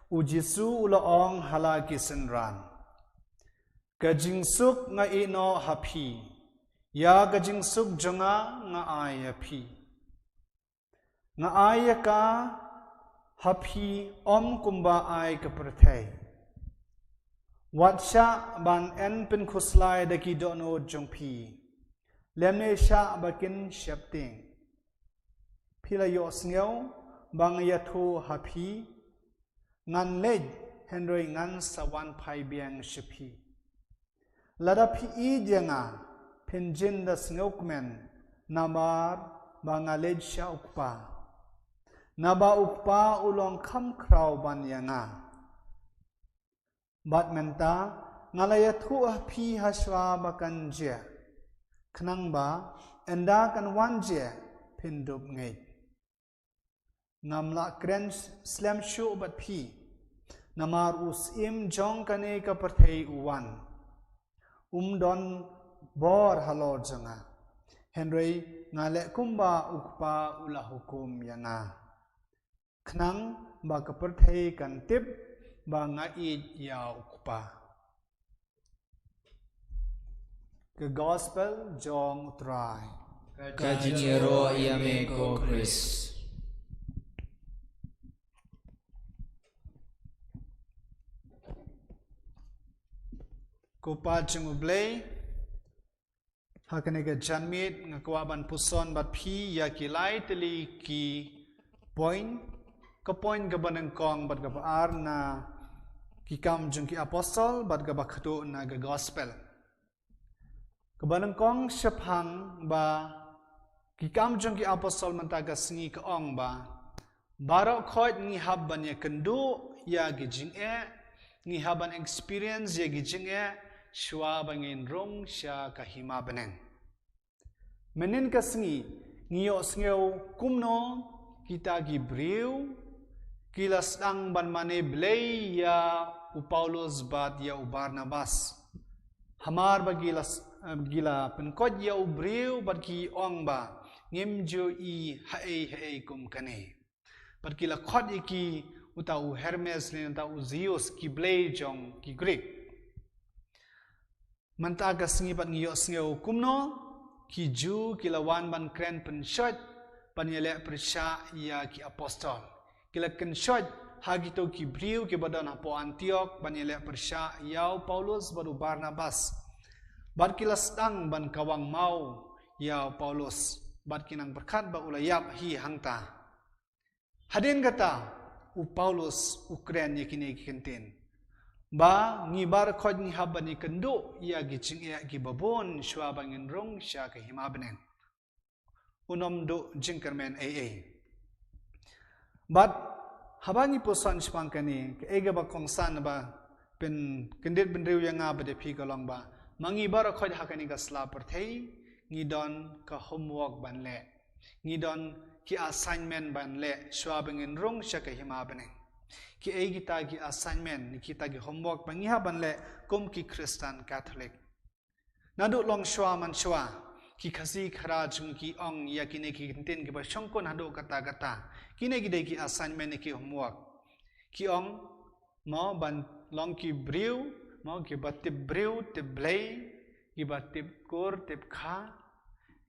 u Jisu u la ong ha la ki synran, ka jingsuk nga ïeh noh ha phi, ïa ka jingsuk jong nga nga ai ïa phi. Nga ai ïa ka ha phi, ym kumba ai ka pyrthei. Wat shah ban yn pynkhuslai da ki dohnud jong phi, lymne shah ba kin sheptieng. Phi la ïohsngew ba nga ïathuh ha phi, ngan leit, hynrei ngan sa wan phai biang sha phi. Lada phi ïeit ïa nga, phin jin da sngewkmen, namar ba nga leit sha u Kpa. Naba u Kpa u long kham khraw ban ïa nga. Bad mynta nga la ïathuh ha phi ha shuwa ba kan jia, khnang ba ynda kan wan jia phin dup ngeit. Ngam lah kren slem shuh bad phi, namar u Syiem jong kane ka pyrthei u wan. Um don bor halor jong nga, hynrei nga leh kumba u Kpa u la hukum ïa nga, khnang ba ka pyrthei kan tip ba nga ïeit ïa u Kpa. Ka Gospel jong U Trai. Ka jingïaroh ïa me ko Khrist. Ko Pa jong U Blei, ha kane ka janmiet nga kwah ban puson bad phi ïa ki lai tylli ki point, ka point kaba nyngkong bad kaba ar na Ki Kam jong ki Apostol bad kaba khadduh na ka Gospel. Kaba nyngkong shaphang ba Ki Kam jong ki Apostol mynta ka sngi ka ong ba baroh khoit ngi hap ban ïakynduh ïa ki jingeh, ngi hap ban experience ïa ki jingeh shuwa ba ngin rung sha ka hima bneng. Mynnin ka sngi ngi ïohsngew kumno kita ki briew ki la sdang ban mane blei ïa u Paulus bad ïa u Barnabas. Hamar ba ki la s-, eh, ki la pynkoit ïa u briew bad ki ong ba ngim ju i haei haei kum kane. Bad ki la khot ïa ki uta u Hermes ne uta u Zeus, ki blei jong ki Greek. Mynta ka sngi pat ngi ïohsngew kumno ki Jiw ki la wan ban kren pynshoi ban ïaleh pyrshah ïa ki apostol. Ki la kynshoi ha kito ki briew kiba don hapoh Antiok ban ïaleh pyrshah ïa u Paulus bad u Barnabas. Bad ki la sdang ban kawang maw ïa u Paulus bad ki nang pyrkhat ba u la ïap hi hangta. Hadien kata, u Paulus u kren ïa kine ki kyntien ba ngi baroh khoit ngi hap ban ïakynduh ïa ki jingeh kiba bun shuwa ba ngin rung sha ka hima bneng. Un ym duh jingkyrmen ei ei. Bad haba ngi puson shaphang kane, kaei kaba kongsan ba pynkyndit bynriew ïa nga bad ïa phi ka long ba ma ngi baroh khoit ha kane ka sla pyrthei ngi don ka homework ban leh. Ngi don ki assignment ban leh shuwa ba ngin rung sha ka hima bneng. Kiei kita ki assignment ne kita ki homework ba ngi hap ban leh kum ki Khristan Katholik? Naduh longshuwa manshuwa ki Khasi Khara jong ngi ki ong ïa kine ki kyntien kiba shongkun haduh katta katta. Kine ki dei ki assignment ne ki homework. Ki ong mo ban long ki briew mo kiba tip briew tip Blei, kiba tip kur tip kha,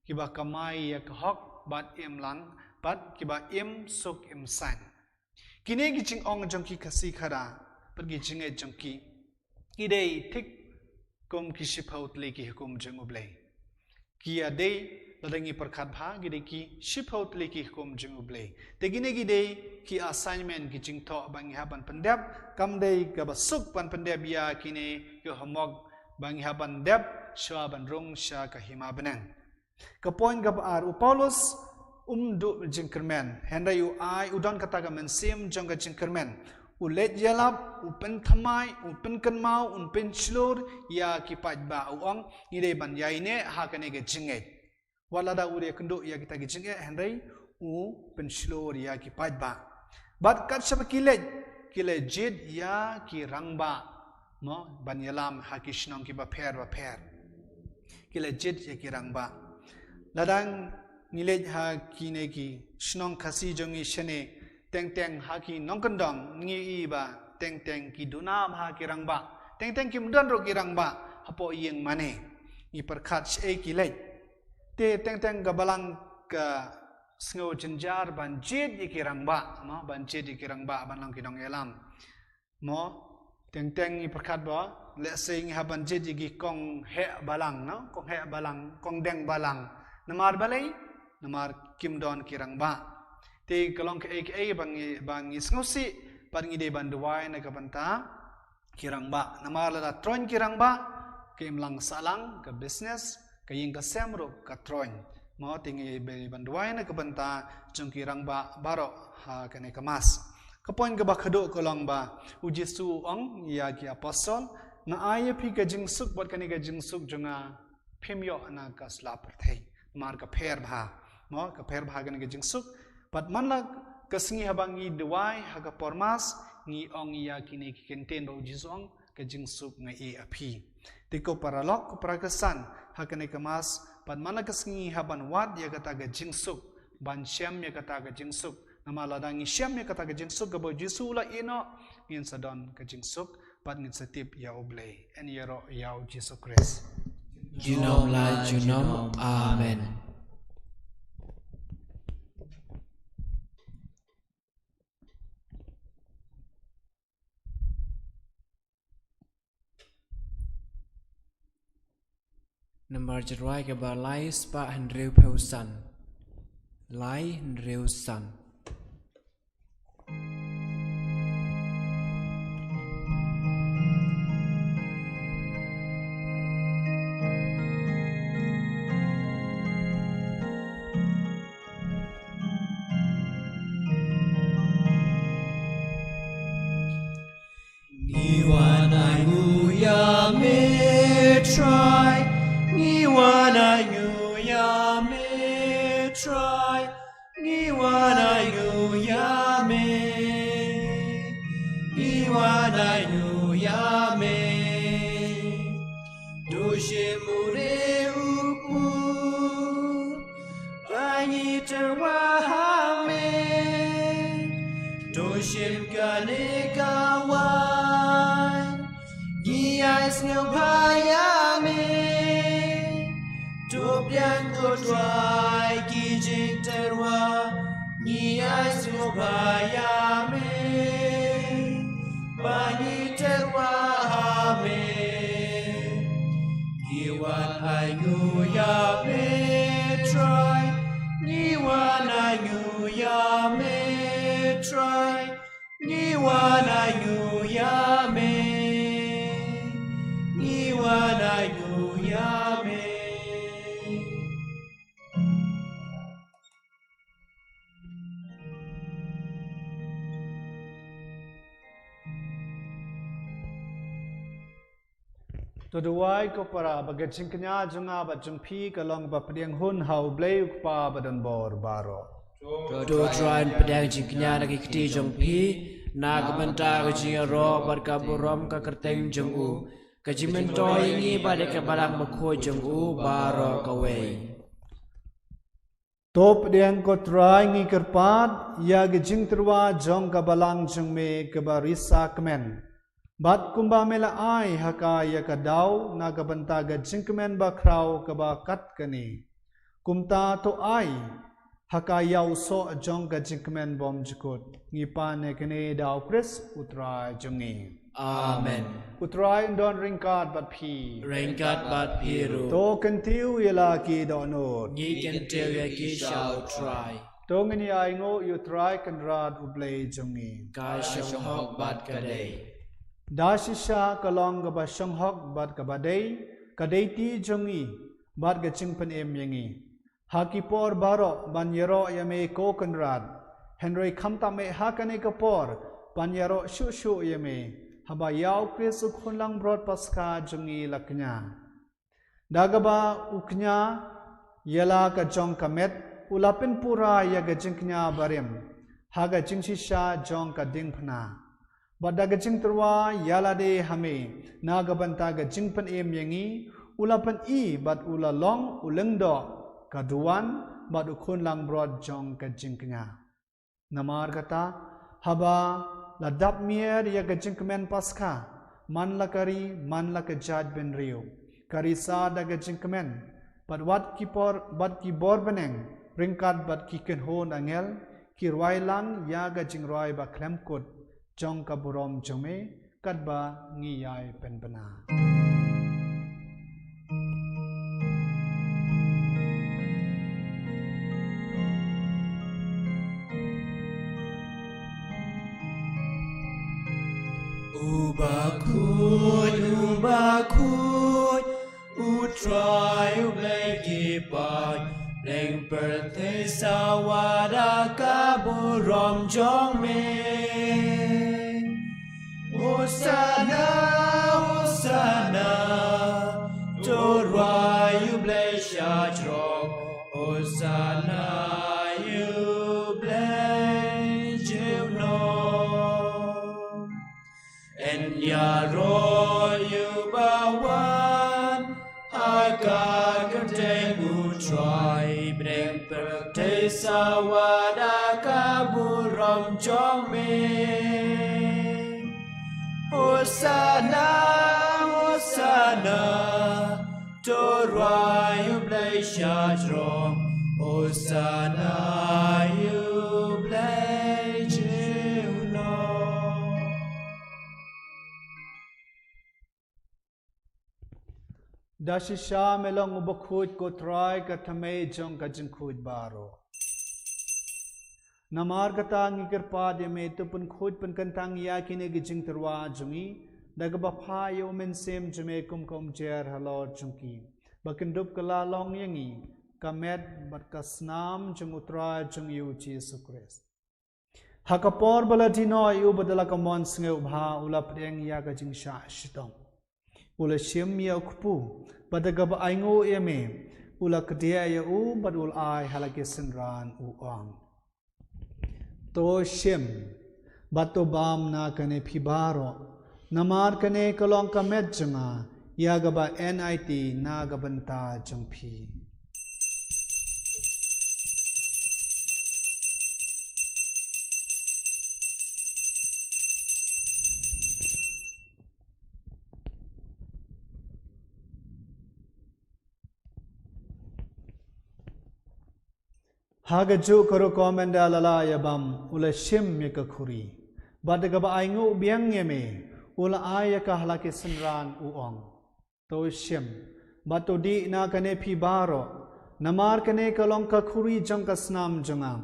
kiba kamai ïa ka hok bad im lang bad kiba im suk im saiñ. Kine ki jingong jong ki Khasi Khara bad ki jingngeit jong ki, ki dei thik kum ki shiphew tylli ki hukum jong U Blei. Ki ïa dei lada ngi pyrkhat bha ki dei ki shiphew tylli ki hukum jong U Blei. Te kine ki dei ki assignment, ki jingthoh ba ngi hap ban pyndep, kam dei kaba suk ban pyndep ïa kine ki homework ba ngi hap ban dep shuwa ban rung sha ka hima bneng. Ka point kaba ar, u Paulus um duh jingkyrmen, hynrei u ai, u don kata ka mynsiem jong ka jingkyrmen. U leit ïalap, u pynthymmai, u pynkynmaw, u pynshlur ïa ki paidbah, u ong ngi dei ban ïaineh ha kane ka jingngeit. Wat lada u dei kynduh ïa kita ki jingeh hynrei u pynshlur ïa ki paidbah. Bad kat shaba ki leit, ki la jied ïa ki rangbah mo ban ïalam ha ki shnong kiba pher ba pher. Ki la jied ïa ki rangbah. Lada ngi leit ha kine ki shnong Khasi jong ngi shane, teng teng ha ki nongkyndong ngi i ba teng teng ki duna bha ki rangbah, teng teng kim don ruh ki rangbah hapoh ïing mane. Ngi pyrkhat shaei ki leit. Te teng teng ka balang ka sngew jynjar ban jied ïa ki rangbah mo, ban jied ïa ki rangbah ban long ki nongïalam. Mo, teng teng ngi pyrkhat ba lehse ngi hap ban jied ïa ki kong heh balang no, kong heh balang, kong deng balang. Namar balei? Namar kim don ki rangbah. Te ka long kaei kaei ba ngi, ba ngi sngewsih bad ngi dei ban duwai na ka bynta ki rangbah. Namar lada troiñ ki rangbah, ka imlang sahlang, ka business, ka ïing ka sem ruh ka troiñ. Mo, te ngi dei ban duwai na ka bynta jong ki rangbah baroh ha kane ka Mass. Ka point kaba khadduh ka long ba u Jisu u ong ïa ki apostol, nga ai ïa phi ka jingsuk bad kane ka jingsuk jong nga phim ïoh na ka sla pyrthei. Namar ka pher bha. Mo, ka pher bha kane ka jingsuk. Bad man la ka sngi haba ngi duwai ha ka por Mass ngi ong ïa kine ki kyntien ba u Jisu u ong ka jingsuk nga ai ïa phi. Te ko paralok, ko para khristan, ha kane ka Mass bad man la ka sngi hap ban wad ïa kata ka jingsuk, ban shem ïa kata ka jingsuk. Namar lada ngi shem ïa kata ka jingsuk kaba u Jisu u la ïehnoh, ngin sa don ka jingsuk bad ngin sa tip ïa U Blei. Yn ïaroh ïa u Jisu Khrist. Junom la junom. Amen. Nambar jingrwai kaba lai spah hynriew phew san. Lai hynriew san. Ngi wan ainguh ïa me Trai, ngi wan ainguh ïa me Trai, ngi wan ainguh ïa me, ngi wan ainguh ïa me. To shim une u kpu ba ngi tyrwa ha me. To shim kane ka waiñ, ngi ai sngewbha ïa me. To pdiang ko Trai ki jingtyrwa, ngi ai sngewbha ïa me. Ba ngi tyrwa ha me. Ngi wan ainguh ïa me Trai, ngi wan ainguh ïa me Trai, ngi wan ainguh ïa me, ngi wan ainguh ïa me. To duwai ko para ba ka jingkñia jong nga bad jong phi ka long ba pdiang hun ha U Blei U Kpa ba don bor baroh. To Trai, pdiang jingkñia na ki kti jong phi na ka bynta ka jingïaroh bad ka burom ka kyrteng jong u, ka jingmyntoi ïa ngi bad ïa ka Balang Bakhuid jong u baroh kawei. To pdiang ko Trai, ngi kyrpad ïa ka jingtyrwa jong ka Balang jong me kaba risa kmen. Bad kumba me la ai ha ka ïa ka daw na ka bynta ka jingkmen bakhraw kaba kat kane, kumta to ai ha ka ïa u soh jong ka jingkmen bymjukut. Ngi pan ïa kane da U Khrist U Trai jong ngi. Amen. U Trai un don ryngkat bad phi. Ryngkat bad phi ruh. To kyntiew ïa la ki dohnud. Ngi kyntiew ïa ki sha U Trai. To ngin ïa ainguh ïa U Trai Kynrad U Blei jong ngi. Ka shong hok bad ka dei. Da shisha ka long kaba shong hok bad kaba dei, ka dei ti jong ngi bad ka jingpynim ïa ngi ha ki por baroh ban ïaroh ïa me ko Kynrad. Hynrei khamtam eh ha kane ka por ban ïaroh shuh shuh ïa me, haba ïa U Khrist U Khun Langbrot Paskha jong ngi la kñia. Da kaba u kñia ïa la ka jong ka met, u la pynpura ïa ka jingkñia barim ha ka jingshisha jong ka diengphna. Bad da ka jingtyrwa ïa lade ha me na ka bynta ka jingpynim ïa ngi, u la pyni bad u la long u lyngdoh ka duwan bad u khun langbrot jong ka jingkñia. Namar kata, haba la dap mier ïa ka jingkmen Paskha, man la ka ri, man la ka jaid bynriew, ka risa da ka jingkmen, bad wat ki por, bad ki bor bneng, ryngkat bad ki kynhun angel, ki rwai lang ïa ka jingrwai ba khlem kut jong ka burom jong me, katba ngi ïai pynbna. U bakhuid, u bakhuid, U Trai U Blei ki paid, pdeng pyrthei sawa da ka burom jong me. Hosana, Hosana, to rwai U Blei sha jrong. Hosana ïa U Blei junom. Yn ïaroh ïa uba wan ha ka kyrteng U Trai, pdeng pyrthei sawa da ka burom jong me. Hosana, Hosana, To rwai U Blei sha jrong, Hosana ïa U Blei junom. Da shisha me long u bakhuid ko Trai, ka thymmei jong ka jingkhuid baroh. Namar kata ngi kyrpad ïa me, to pynkhuid pynkyntang ïa kine ki jingtyrwa jong ngi da kaba phah ïa U Mynsiem jong me kum ka umjer halor jong ki, ba kin dup kylla long ïa ngi ka met bad ka snam jong U Trai jong ngi U Jisu Khrist. Ha ka por ba la die noh ïa u bad da la ka mon sngewbha, u la pdiang ïa ka jingshah shitom, u la shim ïa u kpu, bad da kaba ainguh ïa me, u la kdiah ïa u bad u la ai ha la ki synran, u ong: To shim bad to bam na kane phi baroh, namar kane ka long ka met jong nga, ïa kaba yn aiti na ka bynta jong phi. Ha kajuh ka rukom ynda la lah ïa bam, u la shim ïa ka khuri, bad da kaba ainguh biang ïa me, u la ai ïa ka ha la ki synran, u ong: To shim bad to dih na kane phi baroh, namar kane ka long ka khuri jong ka snam jong nga,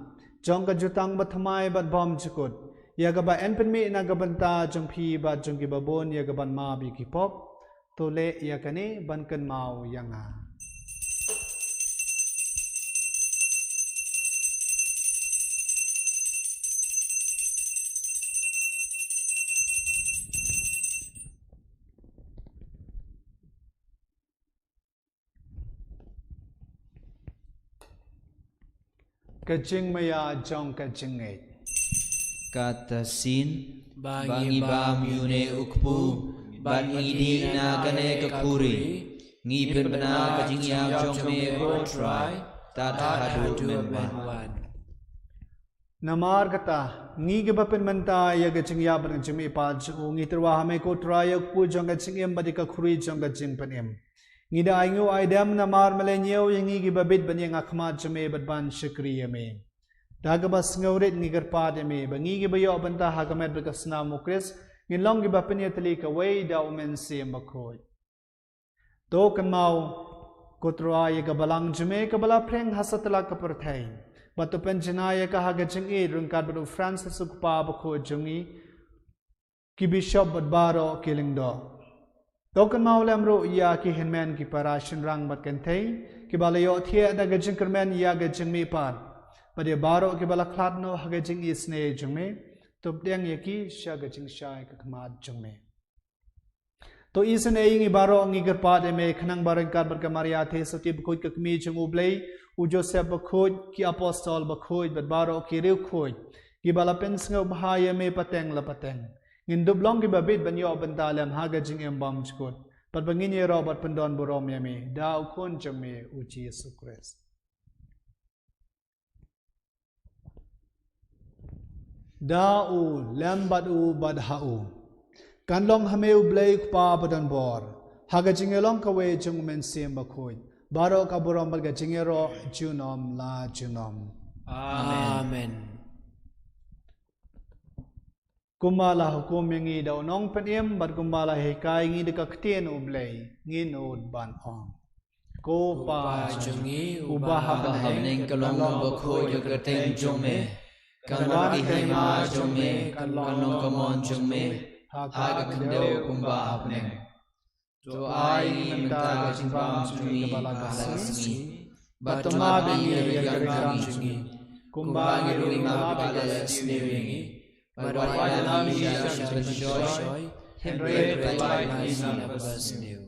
jong ka jutang bathymmai bad bymjukut, ïa kaba yn pynmih na ka bynta jong phi bad jong kiba bun, ïa kaban map ïa ki pop. To leh ïa kane ban kynmaw ïa nga. Ka jingmaïa jong ka jingngeit. Kata shisien ba ngi bam ïa une u kpu bad ngi dih na kane ka khuri, ngi pynbna ka jingïap jong me, ko Trai, tad haduh men wan. Namar kata, ngi kiba pynmynta ïa ka jingïap bad ka jingmihpat jong u, ngi tyrwa ha me, ko Trai, ïa u kpu jong ka jingim bad ïa ka khuri jong ka jingpynim. Ngi da ainguh aidem namar me la ñiew ïa ngi kiba bit ban ïeng ha khmat jong me bad ban shakri ïa me. Da kaba sngewrit ngi kyrpad ïa me ba ngi kiba ïoh bynta ha ka met bad ka snam U Khrist, ngin long kiba pynïatylli kawei da U Mynsiem Bakhuid. To kynmaw, ko Trai, ïa ka balang jong me kaba la phreng ha satlak ka pyrthei, bad to pynjanai ïa ka ha ka jingïeit ryngkat bad u Francis u Kpa Bakhuid jong ngi, ki bishop bad baroh ki lyngdoh. To kynmaw lem ruh ïa ki hynmen, ki para, shynrang bad kynthei kiba la ïohthiah da ka jingkyrmen ïa ka jingmihpat, bad ïa baroh kiba la khlad noh ha ka jingisynei jong me, to pdiang ïa ki sha ka jingshai ka khmat jong me. To isynei ïa ngi baroh, ngi kyrpad ïa me, khnang ba ryngkat bad ka Maria Theisotti Bakhuid, ka Kmie jong U Blei, u Joseph Bakhuid, ki apostol bakhuid bad baroh ki riewkhuid kiba la pynsngewbha ïa me pateng la pateng, ngin dup long kiba bit ban ïoh bynta lem ha ka jingim bymjukut, bad ba ngin ïaroh bad pyndon burom ïa me da u Khun jong me u Jisu Khrist. Da u, lem bad u, bad ha u, kan long ha me U Blei Kpa badonbor, ha ka jingïalong kawei jong U Mynsiem Bakhuid, baroh ka burom bad ka jingïaroh junom la junom. Amen. Kumba la hukum ïa ngi da u Nongpynim bad kumba la hikai ïa ngi da ka Ktien U Blei, ngin ud ban ong: Ko Pa jong ngi uba ha bneng, ka long bakhuid ka kyrteng jong me, kan long ka hima jong me, kan long ka mon jong me ha ka khyndew kumba ha bneng. To ai ïa ngi mynta ka jingbam jong ngi kaba la ka sngi, bad to map ïa ngi ïa ki kyrdan jong ngi, kumba ngi ruh ngi map ïa kiba la ïasniew ïa ngi, bad wat ïalam ïa ngi sha ka jingshoi, hynrei to pynlait ïa ngi na kaba sniew.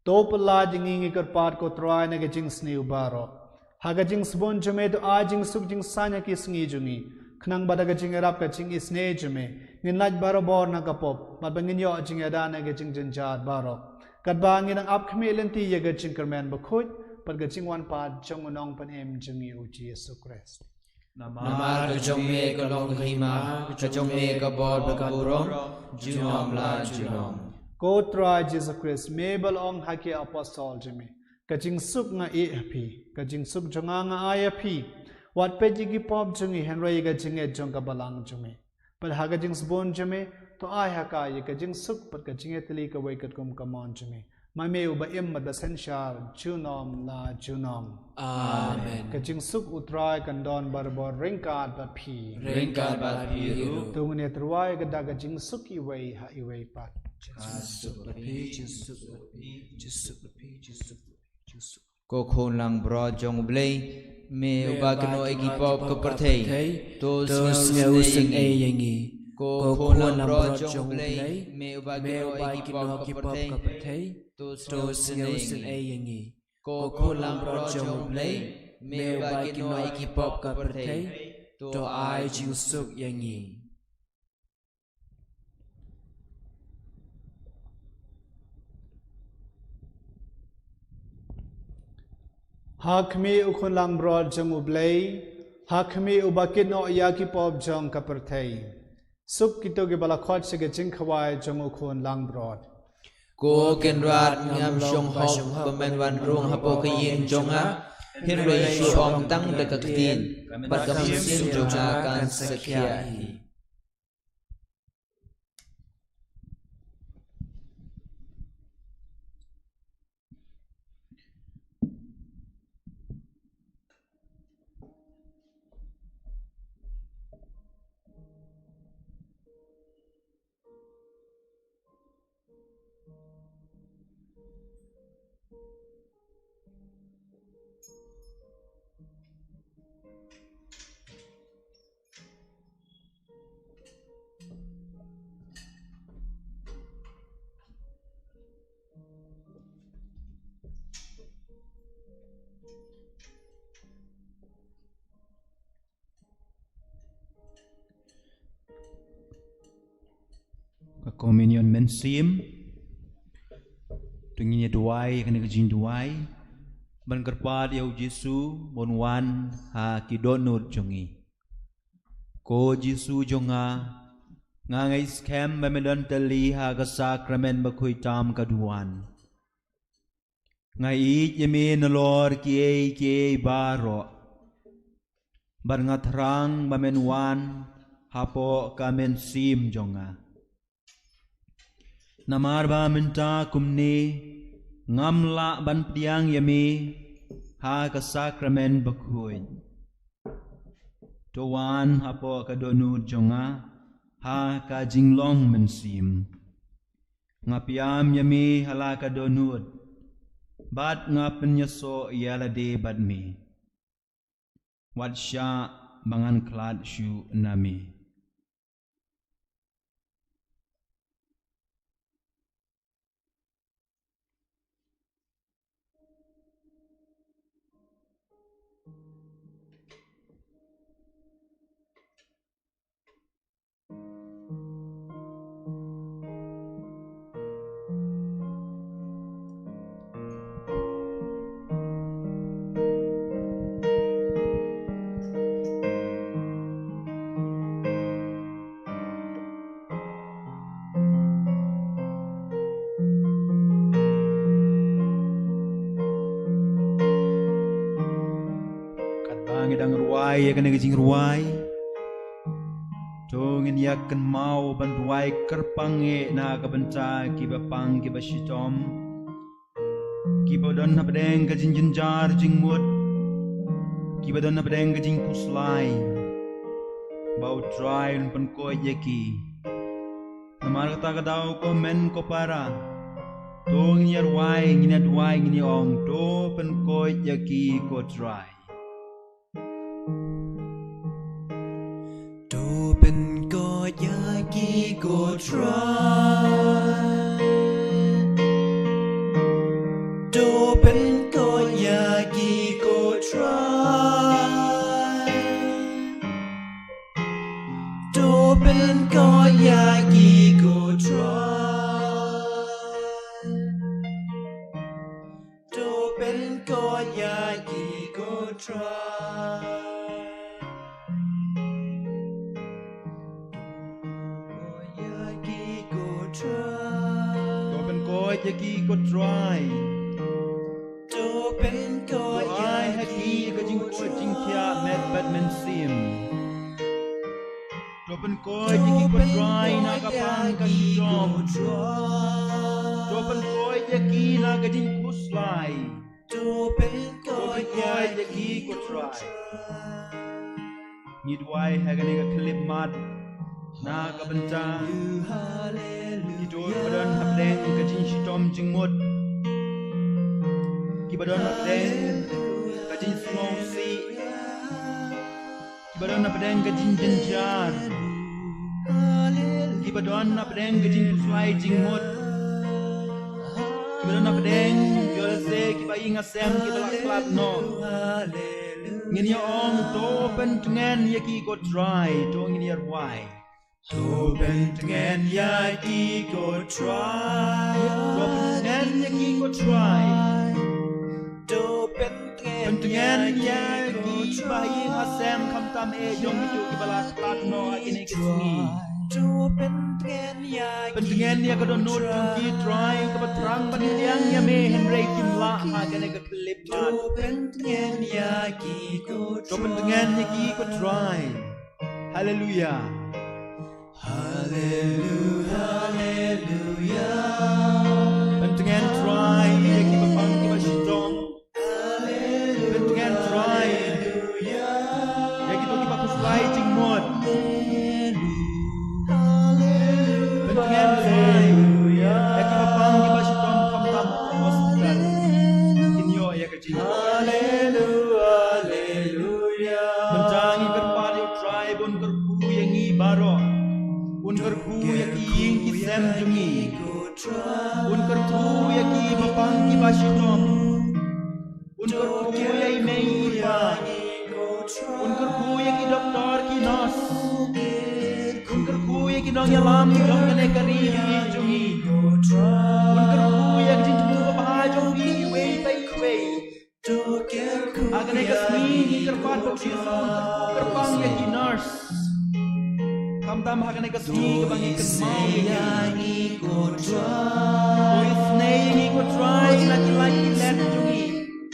To pynlait ïa ngi, ngi kyrpad, ko Trai, na ka jingsniew baroh. Ha ka jingsbun jong me to ai jingsuk jingsaiñ ha ki sngi jong ngi, khnang ba da ka jingïarap ka jingisynei jong me ngin lait barabor na ka pop, bad ba ngin ïoh jingïada na ka jingjynjar baroh, katba ngi dang ap khmih lynti ïa ka jingkyrmen bakhuid bad ka jingwan pat jong u Nongpynim jong ngi u Jisu Khrist. Namar ka jong me ka long ka hima, ka jong me ka bor bad ka burom, junom la junom. Ko Trai Jisu Khrist, me ba la ong ha ki apostol jong me, Ka jingsuk nga ïeh ha phi, ka jingsuk jong nga nga ai ha phi. Wat peit ïa ki pop jong ngi, hynrei ïa ka jingngeit jong ka balang jong me. Bad ha ka jingsbun jong me, to ai ha ka ïa ka jingsuk bad ka jingïatylli kawei katkum ka mon jong me. Ma me uba im bad ba synshar junom la junom. Amen. Ka jingsuk U Trai kan don barabor ryngkat bad phi. Ryngkat bad phi ruh. To ngin ïatyrwa ïa ka da ka jingsuk iwei ha iwei pat. Jingsuk bad phi, jingsuk bad phi, jingsuk bad phi, jingsuk bad phi, jingsuk. Ko khun langbrot jong U Blei, me uba kynnoh ïa ki pop ka pyrthei, to sngewsynei ïa ngi. Ko khun langbrot jong U Blei, me uba kynnoh ïa ki pop ka pyrthei, to sngewsynei ïa ngi. Ko khun langbrot jong U Blei, me uba kynnoh ïa ki pop ka pyrthei, to ai jingsuk ïa ngi. Ha khmih u khun langbrot jong U Blei, ha khmih uba kynnoh ïa ki pop jong ka pyrthei. Suk kito kiba la khot sha ka jingkhawai jong u khun langbrot. Ko Kynrad, ngam shong hok ba men wan rung hapoh ka ïing jong nga, hynrei shu ong tang da ka ktien, bad ka mynsiem jong nga kan sa khiah hi. Ka Communion Mynsiem. To ngin ïa duwai kane ka jingduwai ban kyrpad ïa U Jisu ban wan ha ki dohnud jong ngi. Ko Jisu jong nga, nga ngeit skhem ba me don tylli ha ka Sakramen Bakhuid tam ka duwan. Nga ïeit ïa me nalor kiei kiei baroh, bad nga thrang ba men wan hapoh ka mynsiem jong nga. Namar ba mynta kumne ngam lah ban pdiang ïa me ha ka Sakramen Bakhuid. To wan hapoh ka dohnud jong nga ha ka jinglong mynsiem. Nga pdiang ïa me ha la ka dohnud, bad nga pynïasoh ïa lade bad me. Wat shah ba ngan khlad shuh na me. Katba ngi dang rwai ïa kane ka jingrwai, to ngin ïa kynmaw ban rwai kyrpang eh na ka bynta kiba pang kiba shitom, kiba don hapdeng ka jingjynjar jingmut, kiba don hapdeng ka jingphuslai, ba U Trai un pynkoit ïa ki. Namar kata ka daw ko mei ko para, to ngin ïa rwai, ngin ïa duwai, ngin ïa ong, to pynkoit ïa ki ko Trai. To pynkoit ïa ki ko Trai. To pynkoit ïa ki ko Trai. To pynkoit ïa ki ko Trai. To pynkoit ïa ki ko Trai. Ïa ki ko Trai. To pynkoit ïa ki ko Trai. To Ko jingkhiah met bad mynsiem. To pynkoit ïa ki ko Trai na ka bynta ka jong. To pynkoit ïa ki na ka jingkhuslai. To pynkoit ïa ki ko Trai. Ngi duwai ha kane ka khyllipmat na ka bynta kito kiba don hapdeng ka jingshitom jingmut, kiba don hapdeng ka jingsngewsih, kiba don hapdeng ka jingjynjar, kiba don hapdeng ka jingpyslait jingmut, kiba don hapdeng, ïoh lehse kiba ïing ha sem kiba la khlad noh. Ngin ïa ong to pyntngen ïa ki ko Trai, to ngin ïa rwai. To pyntngen ïa ki ko Trai. To pyntngen ïa ki ko Trai. To pyntngen, pyntngen ïa ki ba ïing ha sem khamtam eh jong kito kiba la khlad noh ha kine ki sngi. To pyntngen ïa ki, pyntngen ïa ka dohnud jong ki Trai kaba thrang ban pdiang ïa me hynrei kim lah ha kane ka khyllipmat. To pyntngen ïa ki ko Trai. To pyntngen ïa ki ko Trai. Haleluya. Haleluya, haleluya. Pyntngen Trai ïa kiba pang kiba shitom. Haleluya. Pyntngen Trai ïa kito kiba khuslai jingmut. Haleluya. Pyntngen Trai ïa kiba pang kiba shitom khamtam ha hospital. Kin ïoh ïa ka jingmut. Haleluya, haleluya. Mynta ngi kyrpad ïa u Trai ba un kyrkhu ïa ngi baroh. Un kyrkhu ïa ki ïing ki sem jong ngi. Un kyrkhu ïa kiba pang kiba shitom. Un kyrkhu ïa i mei i pa. Un kyrkhu ïa ki doktor ki nurse. Un kyrkhu ïa ki nongïalam jong kane ka ri jong ngi. Un kyrkhu ïa ka jingthmu babha jong ngi iwei pa iwei. Ha kane ka sngi ngi kyrpad ba u Jisu un kyrpang ïa ki nurse. Khamtam ha kane ka sngi kaba ngi kynmaw ïa ngi. To isynei ïa ngi ko Trai na ki lait ki let jong ngi.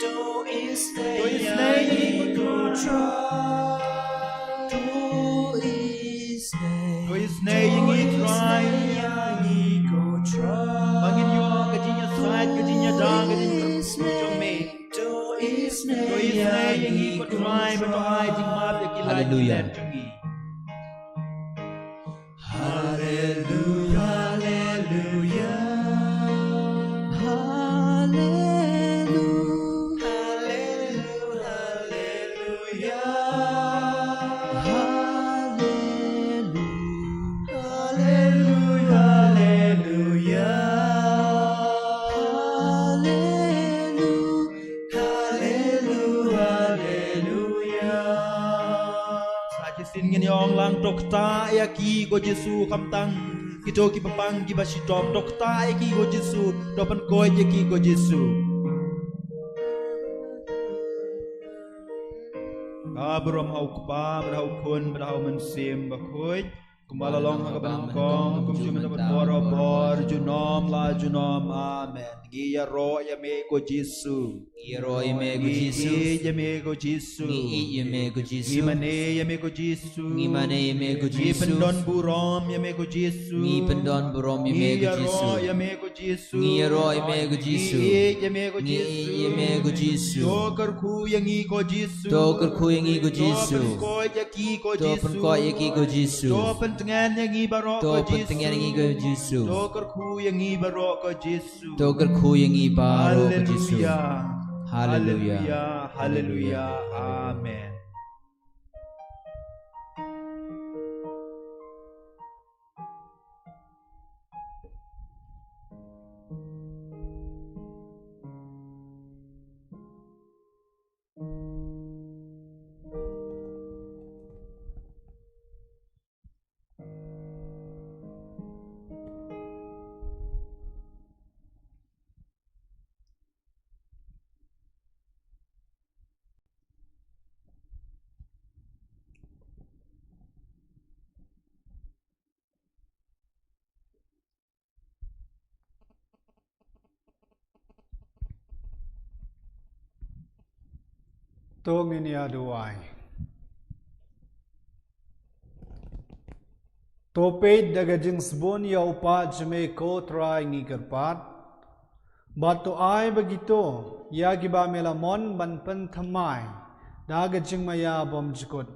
To isynei ïa ngi ko Trai. To isynei ïa ngi Trai. Ba ngin ïoh ka jingïasaid, ka jingïada, ka jingkyrkhu jong me. To isynei ïa ngi ko Trai, ba to ai jingmap ïa ki lait ki let jong ngi. Haleluya, haleluya. Haleluya, haleluya. Haleluya, haleluya. Haleluya, haleluya. Sa shisien ngin ïa ong lang, to ktah ïa ki ko Jisu khamtam kito kiba pang kiba shitom. To ktah ïa ki ko Jisu, to pynkoit ïa ki ko Jisu. Ka burom ha u Kpa, bad ha u Khun, bad ha u Mynsiem Bakhuid. Kumba la long ha kaba nyngkong, kumjuh mynta bad barabor, junom la junom. Amen. Ngi ïaroh ïa me ko Jisu. Ngi ïaroh ïa me ko Jisu. Ngi ïeit ïa me ko Jisu. Ngi ïeit ïa me ko Jisu. Ngi mane ïa me ko Jisu. Ngi mane ïa me ko Jisu. Ngi pyndon burom ïa me ko Jisu. Ngi pyndon burom ïa me ko Jisu. Ngi ïaroh ïa me ko Jisu. Ngi ïaroh ïa me ko Jisu. Ngi ïeit ïa me ko Jisu. Ngi ïeit ïa me ko Jisu. To kyrkhu ïa ngi ko Jisu. To kyrkhu ïa ngi ko Jisu. To pynkoit ïa ki ko Jisu. To pynkoit ïa ki ko Jisu. To pyntngen ïa ngi baroh ko Jisu. To pyntngen ïa ngi ko Jisu. To kyrkhu ïa ngi baroh ko Jisu. To kyrkhu ïa ngi baroh ko Jisu. Haleluya. Haleluya. Haleluya. Haleluya. Amen. To ngin ïa duwai. To peit da ka jingsbun ïa u Kpa jong me, ko Trai, ngi kyrpad. Bad to ai ba kito ïa kiba me la mon ban pynthymmai da ka jingmaïa bymjukut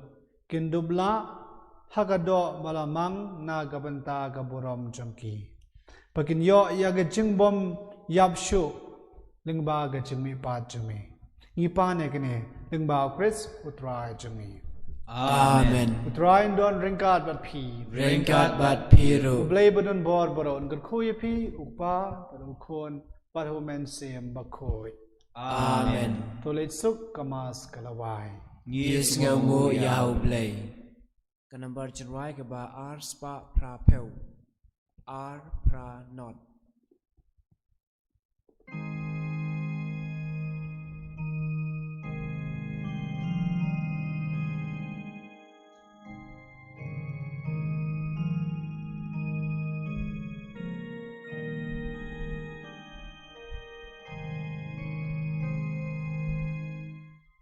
kin dup lah ha ka doh ba la mang na ka bynta ka burom jong ki, ba kin ïoh ïa ka jingbym ïap shuh lyngba ka jingmihpat jong me. Ngi pan ïa kane lyngba u Khrist u Trai jong ngi. Amen. U Trai un don ryngkat bad phi. Ryngkat bad phi ruh. U Blei badonbor baroh un kyrkhu ïa phi, u Kpa bad u Khun bad u Mynsiem Bakhuid. Amen. To leit suk, ka Mass ka la wai. Ngi sngewnguh ïa u Blei. Ka nambar jingrwai kaba ar spah phra phew. Ar phra not.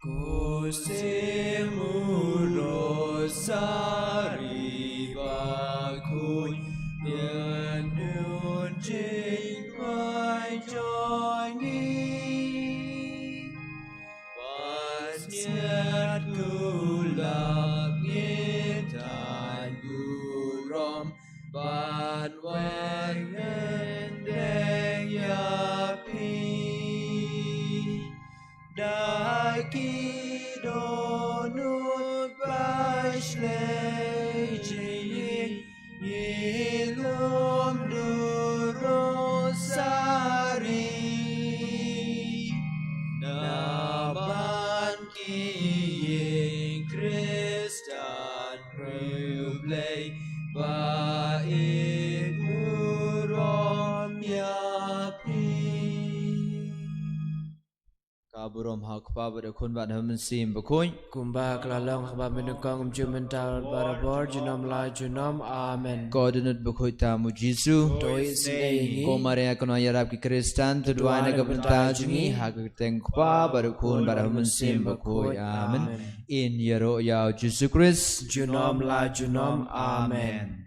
Ko Siem u Rosari bakhuid, ïa u jingmai jong ngi. Bad sngewthuh lap ngi tang burom ban wan hynrei ïa phi. Da ki dohnud ba shlei jingim ngi lum da u Rosari. Namar ki ïing Khristan, U Blei ba ïeit burom ïa phi. Ka burom ha u Kpa bad u Khun bad u Mynsiem Bakhuid. Kumba ka la long ha kaba mynnyngkong, mynta bad barabor, junom la junom. Amen. Ko dohnud bakhuid tam u Jisu. To isynei ïa ngi. Ko Maria kynnoh ïarap ki Khristan, to duwai na ka bynta jong ngi. Ha ka kyrteng u Kpa bad u Khun bad u Mynsiem Bakhuid. Amen. Amen. Ngin ïaroh ïa u Jisu Khrist. Junom la junom. Amen.